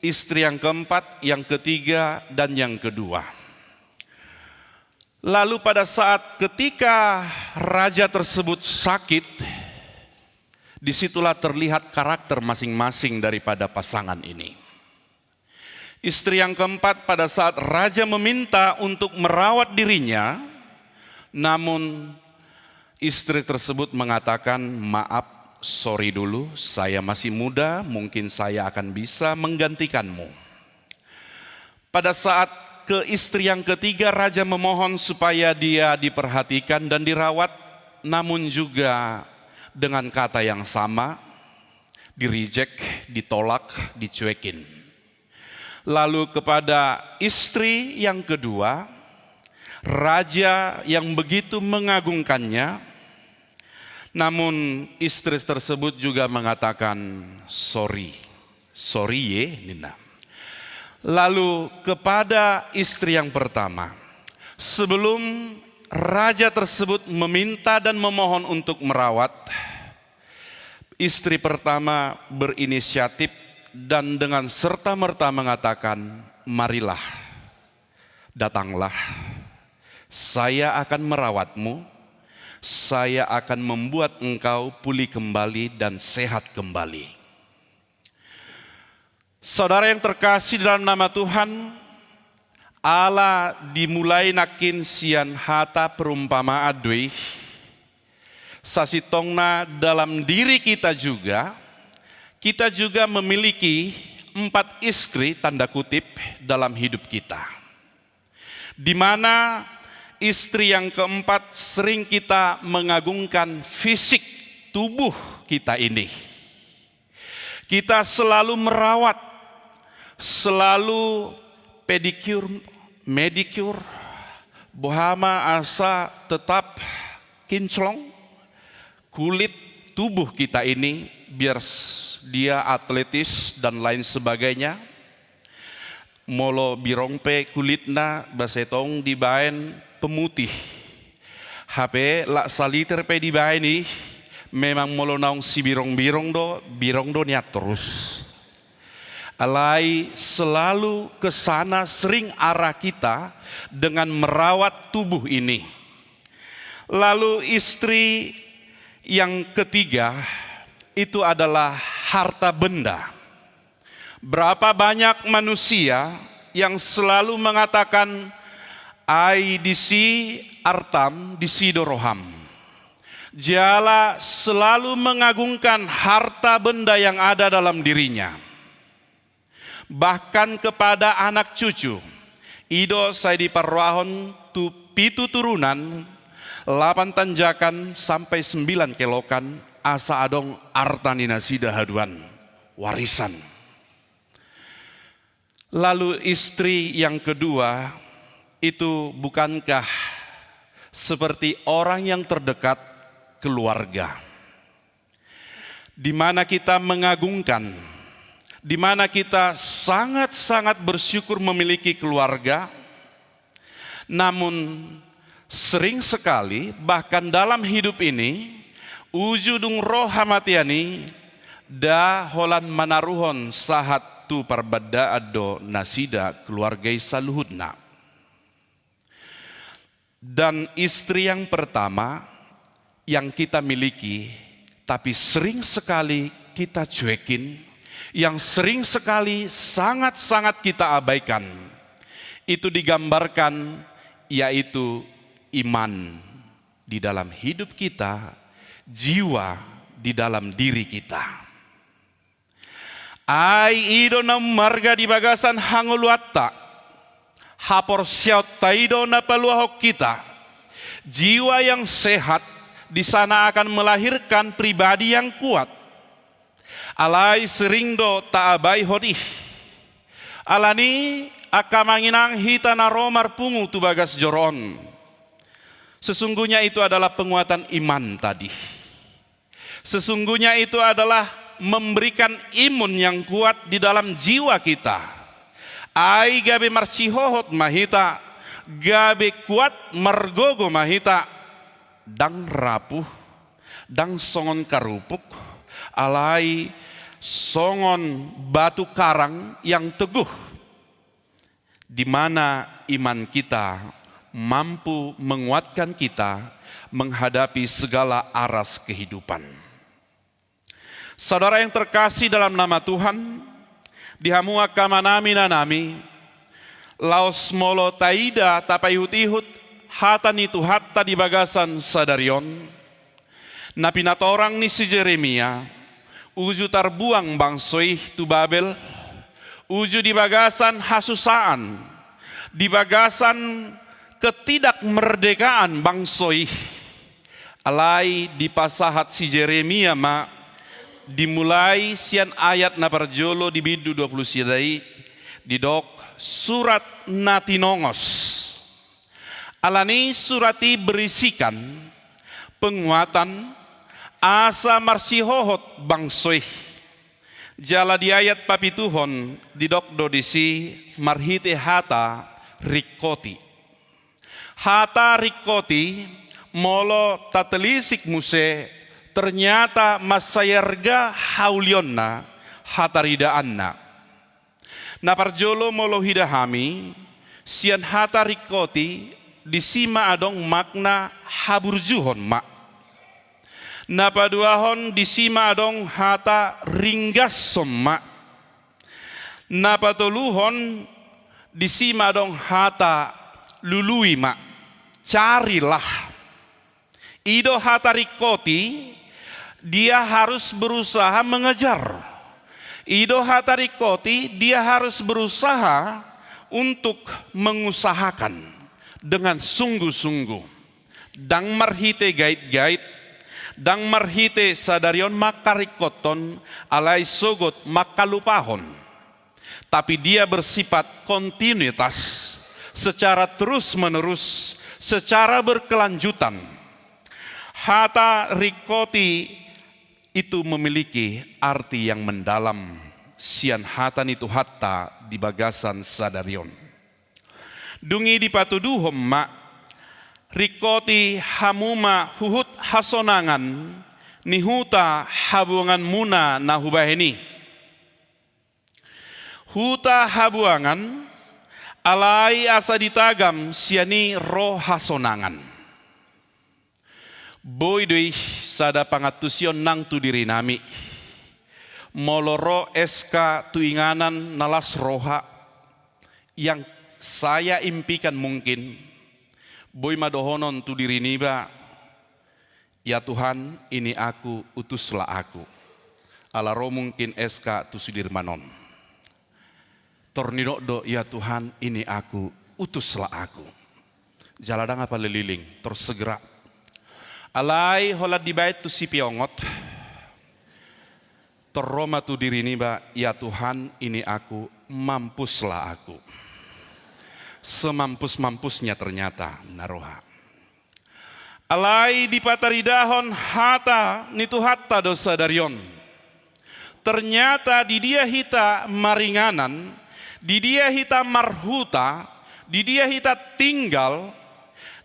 istri yang keempat, yang ketiga, dan yang kedua. Lalu pada saat ketika raja tersebut sakit, disitulah terlihat karakter masing-masing daripada pasangan ini. Istri yang keempat, pada saat raja meminta untuk merawat dirinya, namun istri tersebut mengatakan, "Maaf, sorry dulu, saya masih muda, mungkin saya akan bisa menggantikanmu." Pada saat ke istri yang ketiga, raja memohon supaya dia diperhatikan dan dirawat, namun juga dengan kata yang sama, di-reject, ditolak, dicuekin. Lalu kepada istri yang kedua, raja yang begitu mengagungkannya, namun istri tersebut juga mengatakan, "Sorry, sorry ye," ninna. Lalu kepada istri yang pertama, sebelum raja tersebut meminta dan memohon untuk merawat, istri pertama berinisiatif dan dengan serta-merta mengatakan, "Marilah, datanglah, saya akan merawatmu, saya akan membuat engkau pulih kembali dan sehat kembali." Saudara yang terkasih dalam nama Tuhan, ala dimulai nangkin sian hata perumpamaan do i, sasintongna dalam diri kita juga, kita juga memiliki empat istri, tanda kutip, dalam hidup kita. Di mana istri yang keempat sering kita mengagungkan fisik tubuh kita ini. Kita selalu merawat, selalu pedicure, manicure, boha ma asa tetap kinclong kulit tubuh kita ini, biar s-, dia atletis dan lain sebagainya. Molo birong pe kulitna, ba sai tong dibaen pemutih. Hape lak saliter pe dibaen i, memang molo naung sibirong-birong do, birong do nian torus. Alai selalu ke sana sering arah kita dengan merawat tubuh ini. Lalu istri yang ketiga itu adalah harta benda. Berapa banyak manusia yang selalu mengatakan, "Ai disi artam, disi do roham." Jala selalu mengagungkan harta benda yang ada dalam dirinya. Bahkan kepada anak cucu, i do sai diparrohahon tu pitu turunan, lapan tanjakan sampai sembilan kelokan, asa adong arta ni nasida haduan, warisan. Lalu istri yang kedua itu bukankah seperti orang yang terdekat, keluarga? Di mana kita mengagungkan, di mana kita sangat-sangat bersyukur memiliki keluarga, namun sering sekali, bahkan dalam hidup ini, uju dung ro hamatean i, nda holan manaruhon sahat tu parbandaan do nasida keluarga i saluhutna. Dan istri yang pertama yang kita miliki, tapi sering sekali kita cuekin, yang sering sekali sangat-sangat kita abaikan, itu digambarkan yaitu iman di dalam hidup kita, jiwa di dalam diri kita. Ai i do na ummarga di bagasan hangoluanta, haporseaonta i do na paluahon hita. Jiwa yang sehat di sana akan melahirkan pribadi yang kuat. Alai sering do taabaihon i. Alani, angka amang inang, hita na ro marpungu tu bagas joro on, sesungguhnya itu adalah penguatan iman tadi. Sesungguhnya itu adalah memberikan imun yang kuat di dalam jiwa kita. Ai gabe marsihohot ma hita, gabe kuat margogo ma hita, ndang rapuh, ndang songon karupuk, alai songon batu karang yang teguh, di mana iman kita mampu menguatkan kita menghadapi segala aras kehidupan. Saudara yang terkasih dalam nama Tuhan, di hamu angka amanami, inanami, laos molo taida, tapaihut-ihut hata ni Tuhanta di bagasan sadari on, na pinatorang ni si Jeremia, uju tarbuang bangso i tu Babel, uju di bagasan hasusaan, di bagasan ketidakmerdekaan bangso i. Alai dipasahat si Jeremia ma, dimulai sian ayat na parjolo di bindu dua pulu sada i, didok surat na tinongos. Alani surat i berisikan penguatan asa marsihohot bangso i. Jala di ayat papituhon didok do disi marhite hata ringkot i. Hata ringkot i molo tatelisik muse ternyata mansai arga haulionna, hataridaanna. Na parjolo molo huida hami, sian hata ringkot i disi ma adong makna haburjuhon ma. Na paduahon disi ma adong hata ringgashon ma. Na patoluhon disi ma adong hata lului ma, carilah. I do hata ringkot i, dia harus berusaha mengejar. I do hata ringkot i, dia harus berusaha untuk mengusahakan dengan sungguh-sungguh. Ndang marhite gait-gait, ndang marhite sadari on mangkaringkothon, alai sogot mangkalupahon. Tapi dia bersifat kontinuitas, secara terus-menerus, secara berkelanjutan. Hata ringkot i itu memiliki arti yang mendalam sian hata ni Tuhanta di bagasan sadari on. Dung i dipatuduhon ma, ringkot i hamu ma huhut hasonangan ni huta habuanganmuna na hubahen i. Huta habuangan, alai asa ditagam sian i ro hasonangan. Boi do i sada pangantusion nang tu dirinami. Molo ro S K tu inganan na las roha, yang saya impikan mungkin, boi ma dohonon tu diri niba, "Ya Tuhan, ini aku, utuslah aku." Ala ro mungkin S K tu Sudirman on. Tor nidok do, "Ya Tuhan, ini aku, utuslah aku." Jala ndang apala leleng, tor segera. Alai holan dibaen tu si piongot, Tor ro ma tu diri niba, "Ya Tuhan, ini aku, mampuslah aku." Semampus-mampusnya ternyata na roha. Alai dipataridahon hata ni Tuhanta do sadari on. Ternyata di dia hita maringanan, di dia hita marhuta, di dia hita tinggal,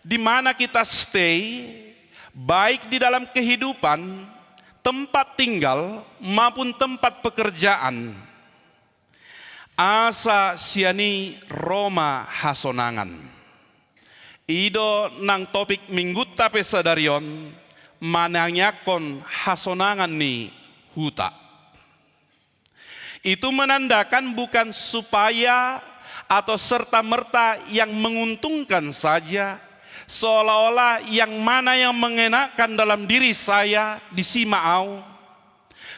di mana kita stay, baik di dalam kehidupan, tempat tinggal, maupun tempat pekerjaan. Asa sian i ro ma hasonangan. I do nang topik minggunta pe sadari on, manangiangkon hasonangan ni huta. Itu menandakan bukan supaya atau serta-merta yang menguntungkan saja, seolah-olah yang mana yang mengenakan dalam diri saya, disi ma au.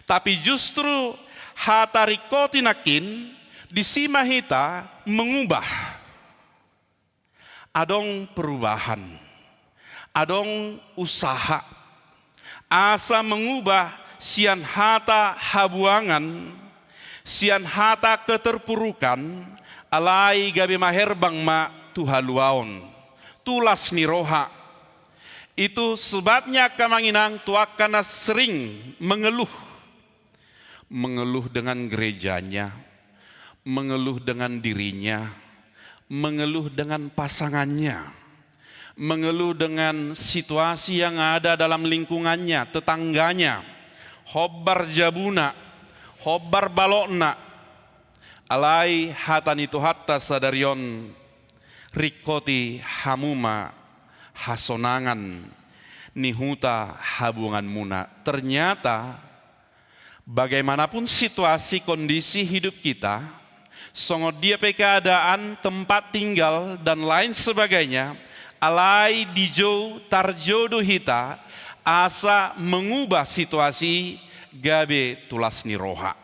Tapi justru hata ringkot i nangkin, disi ma hita mengubah. Adong perubahan, adong usaha, asa mengubah sian hata habuangan, sian hata keterpurukan, alai gabe maherbang ma tu haluaon, tu las ni roha. Itu sebabnya angka amang inang tu angka na sering mengeluh. Mengeluh dengan gerejanya, mengeluh dengan dirinya, mengeluh dengan pasangannya, mengeluh dengan situasi yang ada dalam lingkungannya, tetangganya, hombar jabuna, hombar balokna. Alai hata ni Tuhanta sadari on, ringkoti hamu ma hasonangan ni huta habuanganmuna. Ternyata bagaimanapun situasi kondisi hidup kita, songon dia pe keadaan, tempat tinggal, dan lain sebagainya, alai dijou tarjou do hita asa mengubah situasi gabe tu las ni roha.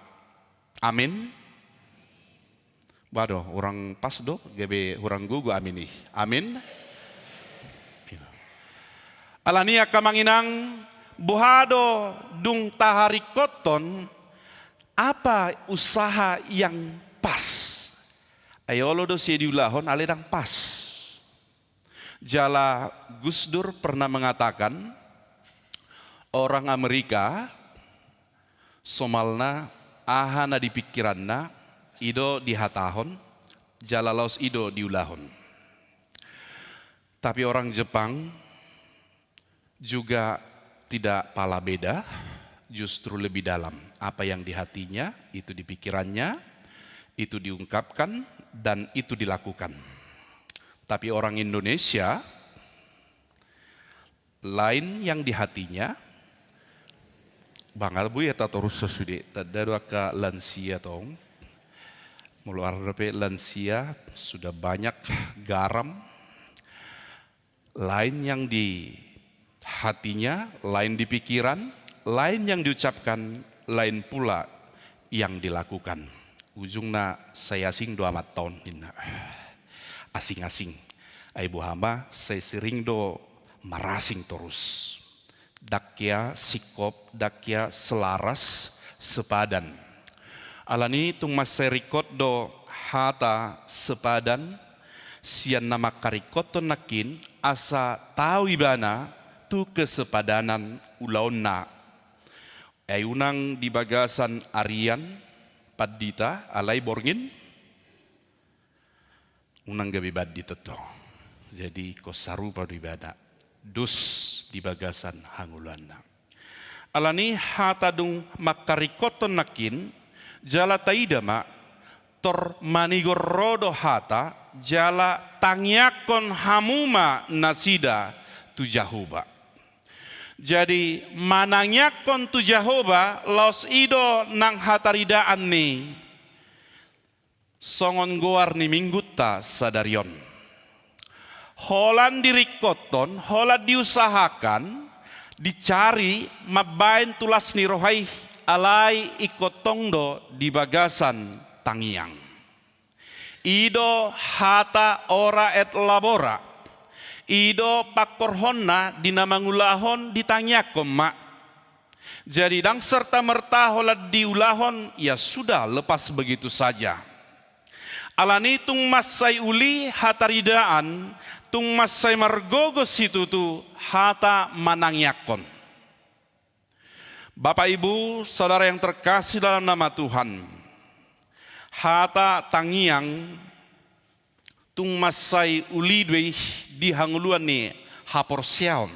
Amin. Bah do, hurang pas do, gabe hurang gogo amin i. Amin. Alani i angka amang inang, boha do dung taharingkothon, apa usaha yang pas? Ai olo do sian diulahon, alai ndang pas. Jala Gus Dur pernah mengatakan, orang Amerika somalna aha na di pikiranna, i do dihatahon, jala laos i do diulahon. Tapi orang Jepang juga tidak pala beda, justru lebih dalam. Apa yang di hatinya, itu di pikirannya, itu diungkapkan, dan itu dilakukan. Tapi orang Indonesia, lain yang di hatinya, bangal bu ya tatorus sesude, tanda do angka lansia tong, molo arda pe lansia sudah banyak garam, lain yang di hatinya, lain di pikiran, lain yang diucapkan, lain pula yang dilakukan. Ujungna sai asing do amanta on ninna. Asing-asing. Ai boha ma sai sering do marasing torus. Ndang hea singkop, ndang hea selaras, sepadan. Alani i tung mansai ringkot do hata sepadan, sian na mangkaringkothon nangkin asa tau ibana tu kesepadanan ulaonna. Ai unang di bagasan arian pandita, alai borngin unang gabe bandit tong. Jadi ingkon sarupa do ibana. Dos di bagasan hangoluanna. Alani hata dung mangkaringkothon nangkin, jala taida ma, tor manigor ro do hata, jala tangiangkon hamu ma nasida tu Jahowa. Jadi manangiangkon tu Jahowa, laos i do nang hataridaan ni songon goar ni minggunta sadari on. Holan diringkothon, holan diusahakan, dicari mambaen tu las ni roha i, alai ingkon tong do di bagasan tangiang. I do hata ora et labora. I do pangkorhonna di na mangulahon, ditangiangkon ma. Jadi ndang serta-merta holan diulahon, ya sudah, lepas begitu saja. Alani tung mansai uli hataridaan, tung mansai margogo situtu hata manangiangkon. Bapak Ibu, saudara yang terkasih dalam nama Tuhan, hata tangiang tung mansai uli do i di hangoluan ni haporseaon.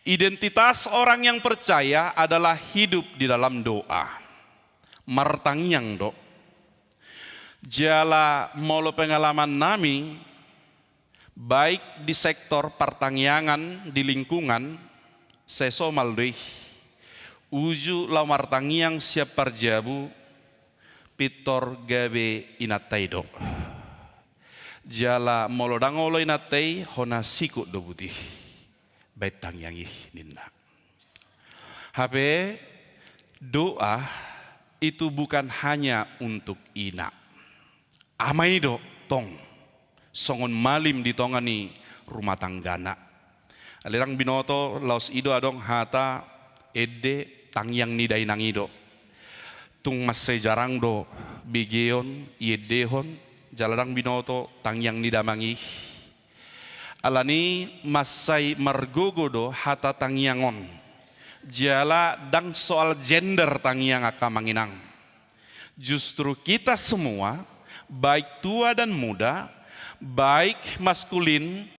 Identitas orang yang percaya adalah hidup di dalam doa. Martangiang do. Jala molo pengalaman nami, baik di sektor partangiangan di lingkungan, sai somal do i. Uju laho martangiang sian parjabu, pintor gabe inanta i do. Jala molo ndang olo inanta i, hona sikut do buti. Baen tangiang i ninna. Hape doa itu bukan hanya untuk ina. Ama i do tong, songon malim di tonga ni rumah tanggana. Alai ndang binoto, laos i do adong hata ende, tangiang ni dainang i do. Tung mansai jarang do begeon, iendehon, jala ndang binoto tangiang ni damang i. Alani mansai margogo do hata tangiang on. Jala ndang soal gender tangiang, angka amang inang. Justru kita semua, baik tua dan muda, baik maskulin,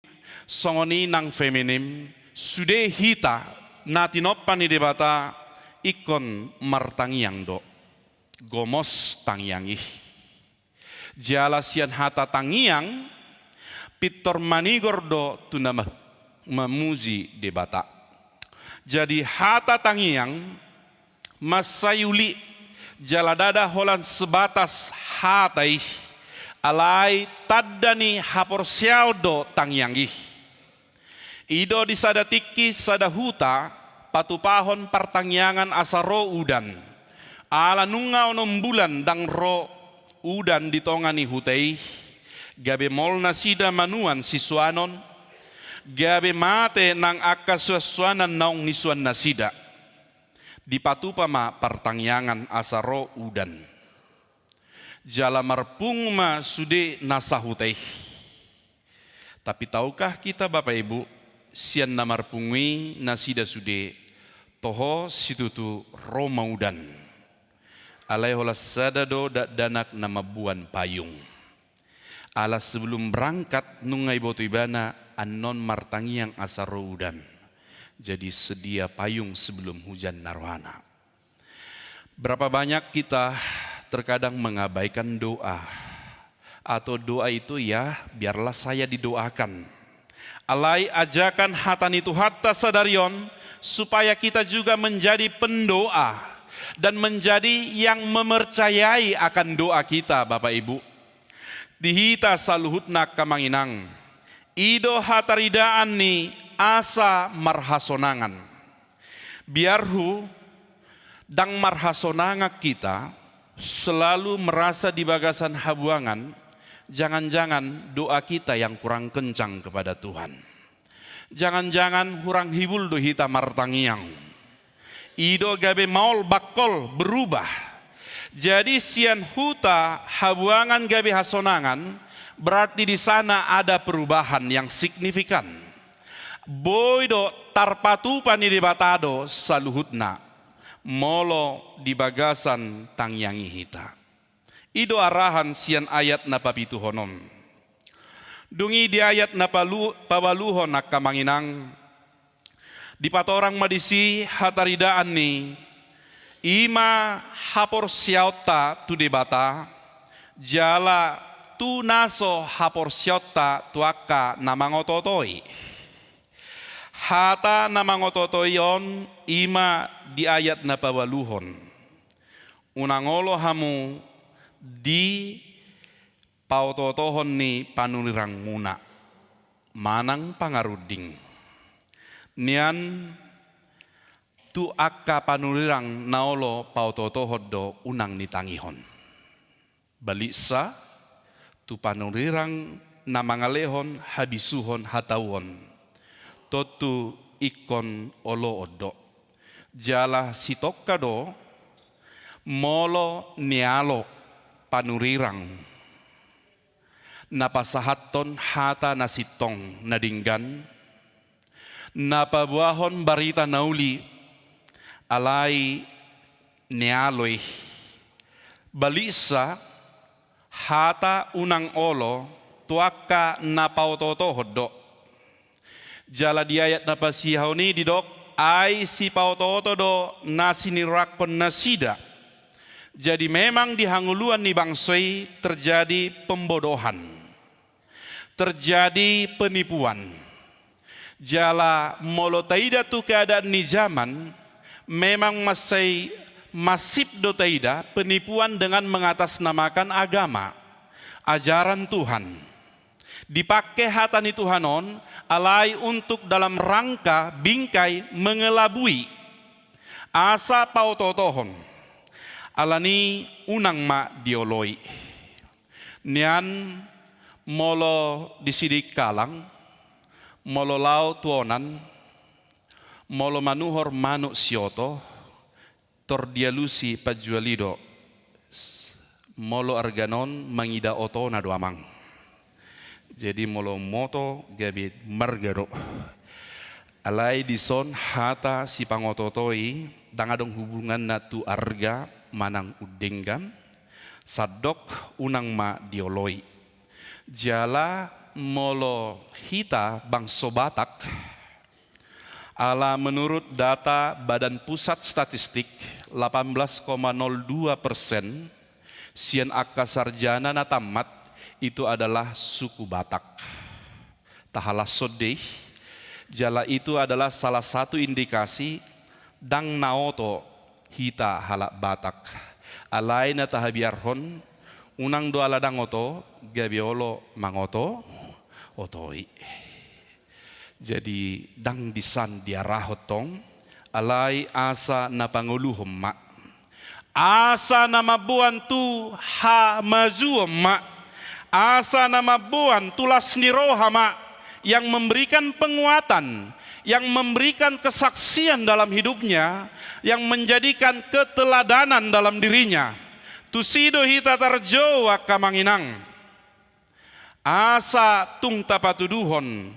songon i nang feminin, sude hita na tinompa ni Debata ingkon martangiang do. Gomos tangiang i. Jala sian hata tangiang, pintor manigor do tu na ma-, mamuji Debata. Jadi hata tangiang mansai uli, jala ndada holan sebatas hata i, alai tanda ni haporseaon do tangiang i. I do di sada tingki, sada huta, patupahon partangiangan asa ro udan. Ala nunga onom bulan ndang ro udan di tonga ni huta i, gabe maol nasida manuan sisuanon, gabe mate nang angka suansuanan naung nisuan nasida. Dipatupa ma partangiangan asa ro udan. Jala marpungu ma sude na sahuta i. Tapi tahukah kita, Bapak Ibu, sian na marpungu i nasida sude, toho situtu ro ma udan. Alai holan sada do dakdanak na mamboan payung. Ala sebelum berangkat nunga diboto ibana annon martangiang asa ro udan. Jadi sedia payung sebelum hujan na rohana. Berapa banyak kita terkadang mengabaikan doa. Atau doa itu ya, biarlah saya didoakan. Alai ajakan hata ni Tuhanta sadari on, supaya kita juga menjadi pendoa dan menjadi yang memercayai akan doa kita, Bapak Ibu. Di hita saluhutna, angka amang inang, i do hataridaan ni asa marhasonangan. Biarhu ndang marhasonangan hita, selalu merasa di bagasan habuangan, jangan-jangan doa kita yang kurang kencang kepada Tuhan. Jangan-jangan hurang hibul do hita martangiang. I do gabe maol, bangkol, berubah. Jadi sian huta habuangan gabe hasonangan, berarti di sana ada perubahan yang signifikan. Boi do tarpatupa ni Debata do saluhutna, molo di bagasan tangiangi hita. I do arahan sian ayat na papituhon on. Dung i di ayat na palu-, paualuhon, angka amang inang, dipatorang ma disi hataridaan ni, i ma haporseaonta tu Debata, jala tu na so haporseaonta tu angka na mangotootoi. Hata na mangotootoi on i ma di ayat na paualuhon. Unang olo hamu dipaotootohon ni panurirangmuna manang pangarunding. Nian tu angka panurirang na olo paotootohon do unang nitangihon. Baliksa, tu panurirang na mangalehon habisuhon hatauon, tontu ingkon oloon do. Jala sitongka do molo nialo panurirang na pasahathon hata na sintong na denggan, na paboahon barita na uli, alai nialo i. Balisa hata unang olo tu angka na paotootohon do. Jala di ayat na pasihahon i didok, ai sipaotooto do na sinirangkon nasida. Jadi memang di hangoluan ni bangso i terjadi pembodohan, terjadi penipuan. Jala molo taida tu keadaan ni zaman, memang mansai masif do taida penipuan dengan mengatasnamakan agama, ajaran Tuhan. Dipake hata ni Tuhan on alai untuk dalam rangka bingkai mengelabui. Asa paotootohon. Alani unang ma dioloi. Nian molo di Sidikalang, molo laho tu onan, molo manuhor manuk sioto, tor dialusi panjual i do, molo argana on mangida otona do amang. Jadi molo moto gabe marga do. Alai dison hata sipangotootoi ndang adong hubunganna tu arga manang undenggan, sandok unang ma dioloi. Jala molo hita bangso Batak, ala menurut data Badan Pusat Statistik, delapan belas koma nol dua persen sian angka sarjana na tamat itu adalah suku Batak. Tahalashon do i, jala itu adalah salah satu indikasi ndang na oto hita halak Batak. Alai na tahabiarhon, unang do ala ndang oto gabe olo mangoto, otoi. Jadi ndang disan diarahon tong, alai asa na pangoluhon ma. Asa na mamboan tu hamajuon ma. Asa na mamboan tu las ni roha ma, yang memberikan penguatan, yang memberikan kesaksian dalam hidupnya, yang menjadikan keteladanan dalam dirinya. Tusi do hita tarjou angka amang inang. Asa tung tapatuduhon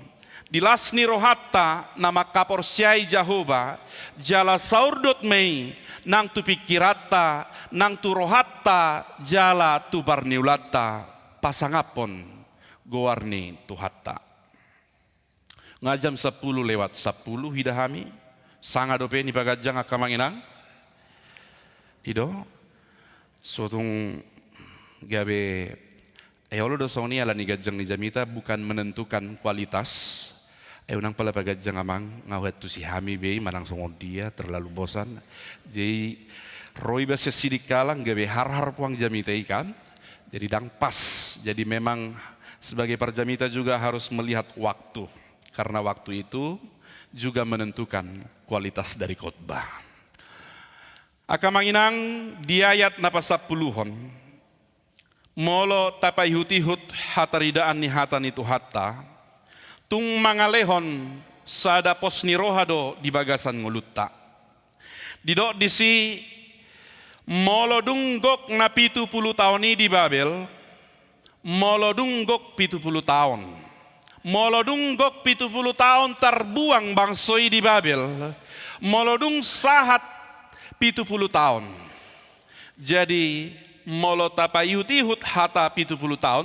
di las ni rohanta na mangkaporseai Jahowa, jala saurdot ma i nang tu pingkiranta, nang tu rohanta, jala tu parniulanta, pasangaphon goar ni Tuhanta. Nga jam sampulu lewat sampulu hida hami, sanga dope ni paganjang angka amang inang. I do, so tung gabe, eh, olo do songon i ala ni ganjang ni jamita bukan menentukan kualitas. Eh, unang pala paganjang amang, nga huantusi hami be i manang songon dia, terlalu bosan. Jadi, ro iba sian Sidikalang gabe harhar puang jamita i kan. Jadi ndang pas. Jadi memang sebagai parjamita juga harus melihat waktu. Karena waktu itu juga menentukan kualitas dari khotbah. Angka amang inang, di ayat na pasampuluhon, molo tapaihut-ihut hataridaan ni hata ni Tuhanta, tung mangalehon sada pos ni roha do di bagasan ngolunta. Didok disi, molo dung gok na pitu pulu taon i di Babel, molo dung gok pitu pulu taon. Molo dung gok pitu pulu taon tarbuang bangso i di Babel, molo dung sahat pitu pulu taon. Jadi, molo tapaihut-ihut hata pitu pulu taon,